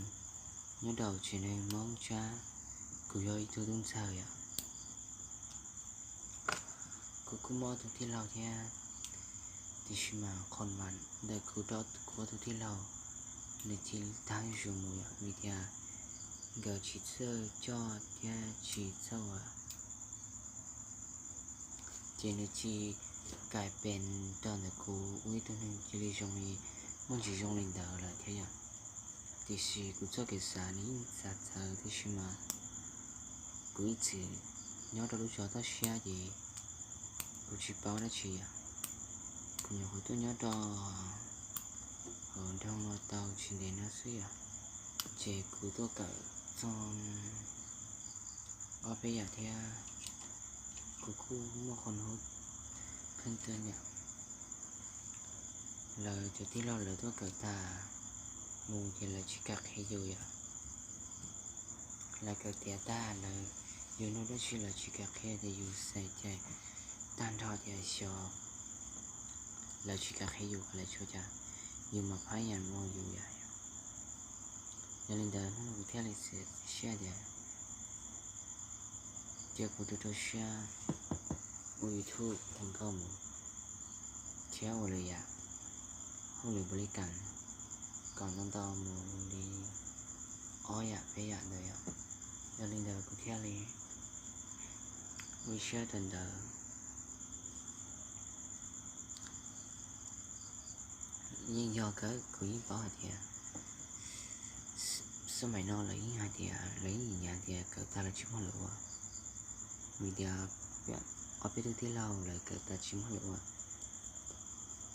nyob rau tsev neeg Hmoob Tsab, kuv yog ib tug tub ntxawg yom. Kuv kuj muaj ob tug tij laug thiab, tiam sis mas qhov mas ntawm kuv rau kuv ob tug tij laug nws cia li tag zuj zus mus yom, vim tias nkawd tsis txawj coj thiab tsis txawj ua, ces nws cia li kais pes rau ntawm kuv ua ib tug neeg cia li zoo li muaj ntsis zoo li ntawd lawm thiab yom. Tiam sis kuv txoj kev xav nws yeej xav txawv, tiam sis mas kuv ib txwm nyob rau lub zos toj siab ces kuv tsis paub dab tsi yom. Kuv nyuam qhuav tuaj nyob rau hauv nroog no tau tsis ntev no xwb yom, ces kuv tuaj kawm txog ob peb yam thiab, kuv kuj muaj qhov nuj kheej tuaj yom. Lawv cov tij laug lawv tuaj kawm tag mus ces lawv tsis kam qhia yus yom. Lawv kawm tiav tag lawv, yus nug dab tsi lawv tsis kam qhia ces yus xav cai tag nrho tias xyov lawv tsis kam qhia yus, lawv tsuas cas yus mas phab yam mus yus yom. Yog li ntawd hnub no kuv thiaj li xav siab tias cia kuv rau rau siab ua YouTube tau nkauj mus thiab ua lwm yam, hauj lwm npaum li cas kom ntau ntau mus li ob yam peb yam ntawd yom. Yog li ntawd kuv thiaj li ua ib siab rau ntawd. Yeej yog kawg, kuv yeej paub hais tias xab maim no lawv yeej hais tias lawv yeej nyiam tias kawm tag lawv tsis muaj lwm ua, vim tias ob peb tug tij laug lawv kawm tag tsis muaj lwm ua.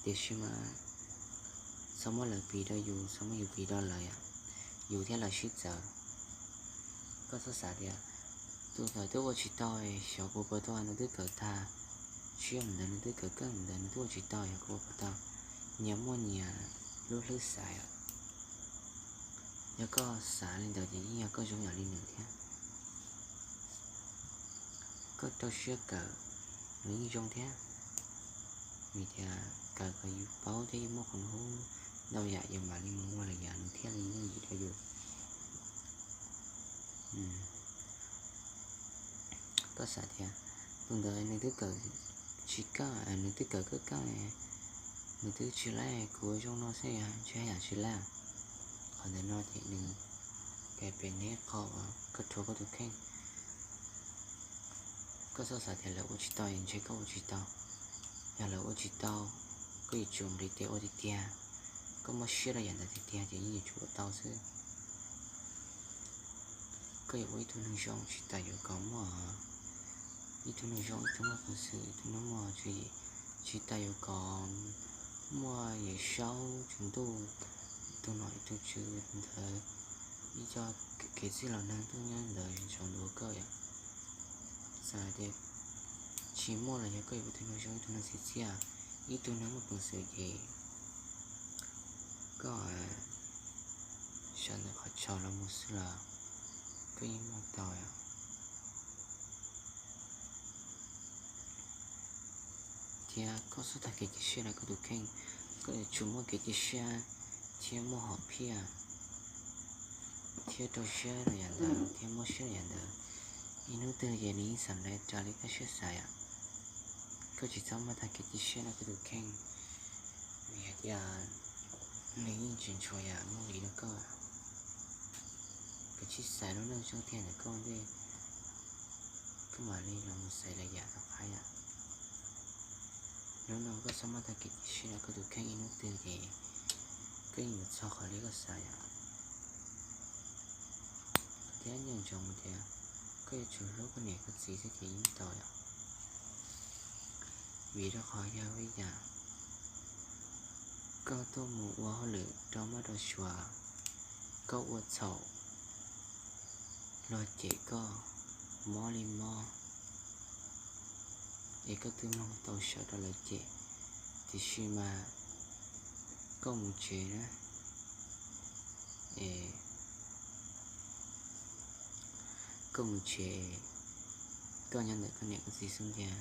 Tiam sis mas txhob muab lawv piv rau yus, txhob muab yus piv rau lawv yom, yus thiab lawv sib txawv. Koj txhob xav tias tus ntawd twb ua tsis tau, xyov kuv puas tau, nws twb kawm tag tshiab mus ntawd, nws twb kawm kawg mus ntawd, nws twb ua tsis tau, yog kuv puas tau. Nyias muaj nyias lub hlwb xaiv os. Yog koj xav li ntawd ces yeej yog koj zoo yam li nws thiab. Koj rau siab kawm, nws yeej zoo thiab. Vim tias kawm kom yus paub thiab yus muaj qhov hub ntau yam yus mam li mus ua lwm yam nws thiaj li yooj yim rau yus. Koj xav tias tus ntawd nws twb kawm tsis kaj, nws twb kawm kaj kaj, nws twb tsis laib, kuv ua zoo no xwb ntshe yam tsis laib. Qhov ntawm no ces nws pem neb qhov uas koj rhuav koj tus kheej. Koj txhob xav tias lawv ua tsis tau es ntshe koj ua tsis tau. Yog lawv ua tsis tau, koj yuav tsum nqis tes ua tiag tiag. Koj muaj siab rau yam ntawd tiag tiag ces yeej yuav tsum ua tau xwb. Koj yuav ua ib tug neeg zoo tsis tas yuav kom muaj ib tug neeg zoo, ib tug muaj peev xwm, ib tug neeg muaj tswv yim, tsis tas yuav kom muaj Yawm Saub Tswv Ntuj, ib tug nom ib tug tswv ntawd, ib co kev txwj laus neeg tuaj nyob ntawd ntsoov ntuas koj yom. Txawm tias tsis muaj los yog koj yuav ua ib tug neeg zoo, ib tug neeg txiv txiaj, ib tug neeg muaj peev xwm ces koj sawv ntawm qhov chaw los mus xwb los koj yeej muaj tau yom. Thiab koj txhob tag kev cia siab rau koj tus kheej, koj yuav tsum muaj kev cia siab thiab muaj hom phiaj thiab rau siab rau yam ntawd thiab muab siab rau yam ntawd. Ib hnub twg ces nws yeej xam lawv raws li koj siab xav yom. Koj tsis txhob muaj tag kev cia siab rau koj tus kheej, vim hais tias nws yeej tsis ntshua yam muaj li rau koj. Koj tsis xaiv lub neej zoo tiag ntawm koj ntej, koj mam li los mus xaiv lwm yam rov qab yom. Hnub no koj txhob muaj tag kev cia siab rau koj tus kheej, ib hnub twg ces koj yeej yuav txog qhov li koj xav yom. Thiab nco ntsoov tias koj yuav tsum hlub koj niam koj txiv thiaj ces yeej tau yom. Vim rau qhov yog vim yam koj tuaj mus ua hauj lwm rau mab rau suav, koj ua txhaum, luag cem koj mob li mob, es koj twb mloog tau sawv rau lawv cem, tiam sis mas koj mus tsev na, es koj mus tsev, koj nyob ntawm koj niam koj txiv xub ntiag,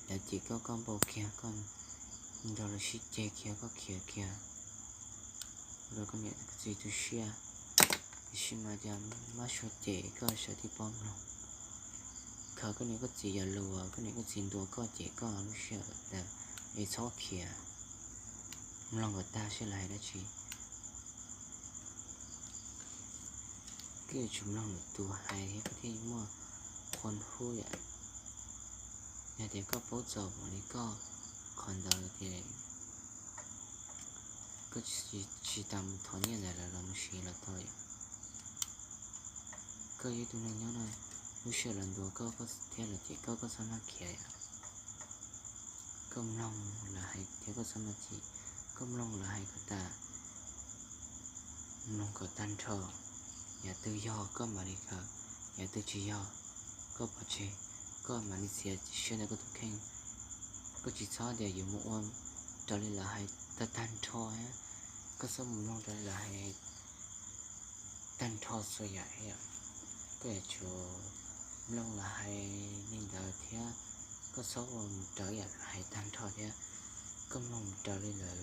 lawv cem koj, koj npau kiag, koj nrog lawv sib ceg kiag, koj khiav kiag, ua rau koj niam koj txiv tu siab. Tiam sis mas cas mab suav cem koj sawv tib pob mloog, khaws koj niam koj txiv cov lus uas koj niam koj txiv ntuas koj cem koj lub sij hawm ntawd es txhob khiav, mloog kom tag seb lawv hais dab tsi. Koj yuav tsum mloog lwm tus hais thiab koj thiaj muaj qhov hub yom. Yog tias koj paub txaus li koj qhov ntawd ces koj tsis tas mus thov nyiaj ntawm lawv los mus siv los tau yom. Koj yog ib tug neeg nyob no, lub sij hawm lawv ntuas koj thiab lawv cem koj, koj txhob maj khiav yom. Koj mloog lawv hais thiab koj txhob maj chim, koj mloog lawv hais kom tas, mloog kom tag nrho. Yam twg yog koj mam li khaws, yam twg tsis yog koj pov tseg, koj mam li txiav txim siab ntawm koj tus kheej. Koj tsis txhob tias yuav mus ua raws li lawv hais tag tag nrho, koj txhob mus mloog raws li lawv hais tag nrho txhua yam yom. Koj yuav tsum mloog lawv hais li ntawd thiab koj txhob ua mus raws yam lawv hais tag nrho thiab, koj mloog mus raws li lawv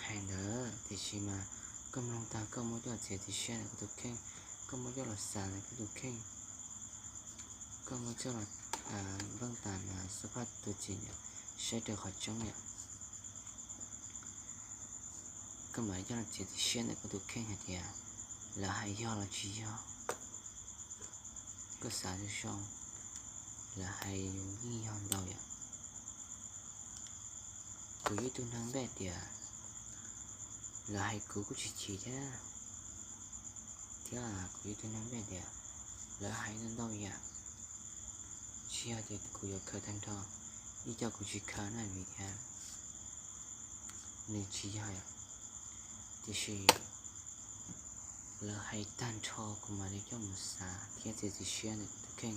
hais ntawd, tiam sis mas koj mloog tag koj muab coj los txiav txim siab ntawm koj tus kheej, koj muab coj los xav ntawm koj tus kheej, koj muab coj los npeej tas xab phaj tus txim saib raws qhov tseeb yom. Koj mam coj los txiav txim siab ntawm koj tus kheej hais tias lawv hais yog los tsis yog. Koj xav zoo zoo, lawv hais yeej yog ntau yom. Kuv yog ib tug neeg npaj tias lawv hais kuv kuj tsis chim thiab, thiab kuv yog ib tug neeg npaj tias lawv hais ntau ntau yam, tsis yog tias kuv yuav khaws tag nrho, ib co kuv tsis khaws na vim tias nws tsis yog yom. Tiam sis lawv hais tag nrho kuv mam li coj mus xav thiab txiav txim siab ntawm kuv tus kheej,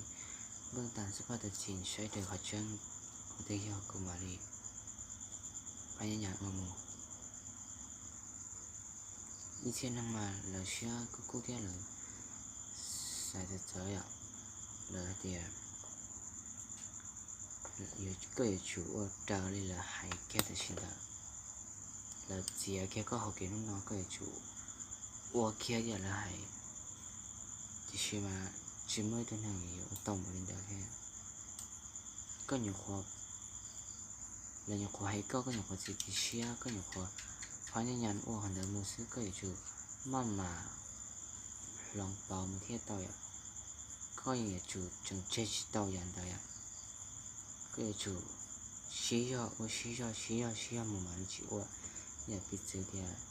npeej tas xab phaj tus txim saib raws qhov tseeb, qhov twg yog kuv mam li pab nyob nyam ua mus. Ib txhia neeg mas lawv siab kub kub thiab lawv xav txawv txawv yom, lawv hais tias koj yuav tsum ua raws li lawv hais kiag tam sim ntawd, lawv txiav kiag koj hauv kev hnub no koj yuav tsum ua kiag yam lawv hais. Tiam sis mas tsis muaj ib tug neeg yuav ua tau npaum li ntawd thiab. Koj nyuam qhuav, lawv nyuam qhuav hais koj, koj nyuam qhuav txiav txim siab, koj nyuam qhuav phab nyaj nyas ua qhov ntawd mus xwb, koj yuav tsum maj mam hloov pauv mus thiaj tau yom. Koj yuav tsum tseem tseg tsis tau yam ntawd yom. Koj yuav tsum siv zog ua, siv zog siv zog siv zog mus mam li tsis ua. Yam piv txwv tias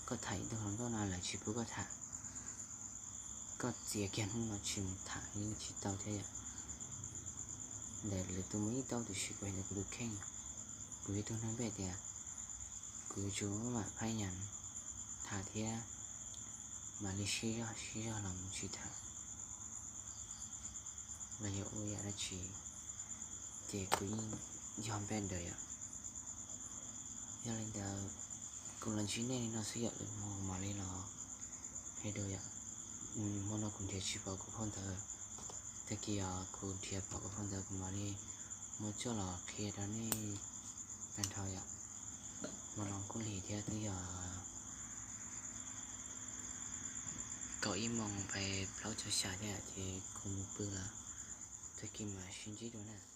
koj tham ib tug hluas nkauj no lawv tsis pub koj tham, koj txiav kiag hnub no tsis mus tham yeej tsis tau thiab yom. Ntawm lwm tus mus yeej tau tiam sis kuv hais ntawm kuv tus kheej, kuv yog tus neeg peb tias kuv yuav tsum maj mam phab nyas tham thiab mam li siv zog siv zog los mus tsis tham los yog ua yam dab tsi, ces kuv yeej yog npe ntawd yom. Yog li ntawd, kuv los ntsib nej li no xwb yom, lwm hmo mam li los hais dua yom. Hmo no kuv nrhiav tsis pom kuv phau ntawv, tag kis os kuv nrhiav pom kuv phau ntawv kuv mam li muab coj los qhia rau nej tag nrho yom. Hmo no kuj lig thiab, twb yog kaum ib moos pais plaub caug xya thiab ces kuv mus pw lawm, tag kis mam sib ntsib dua na.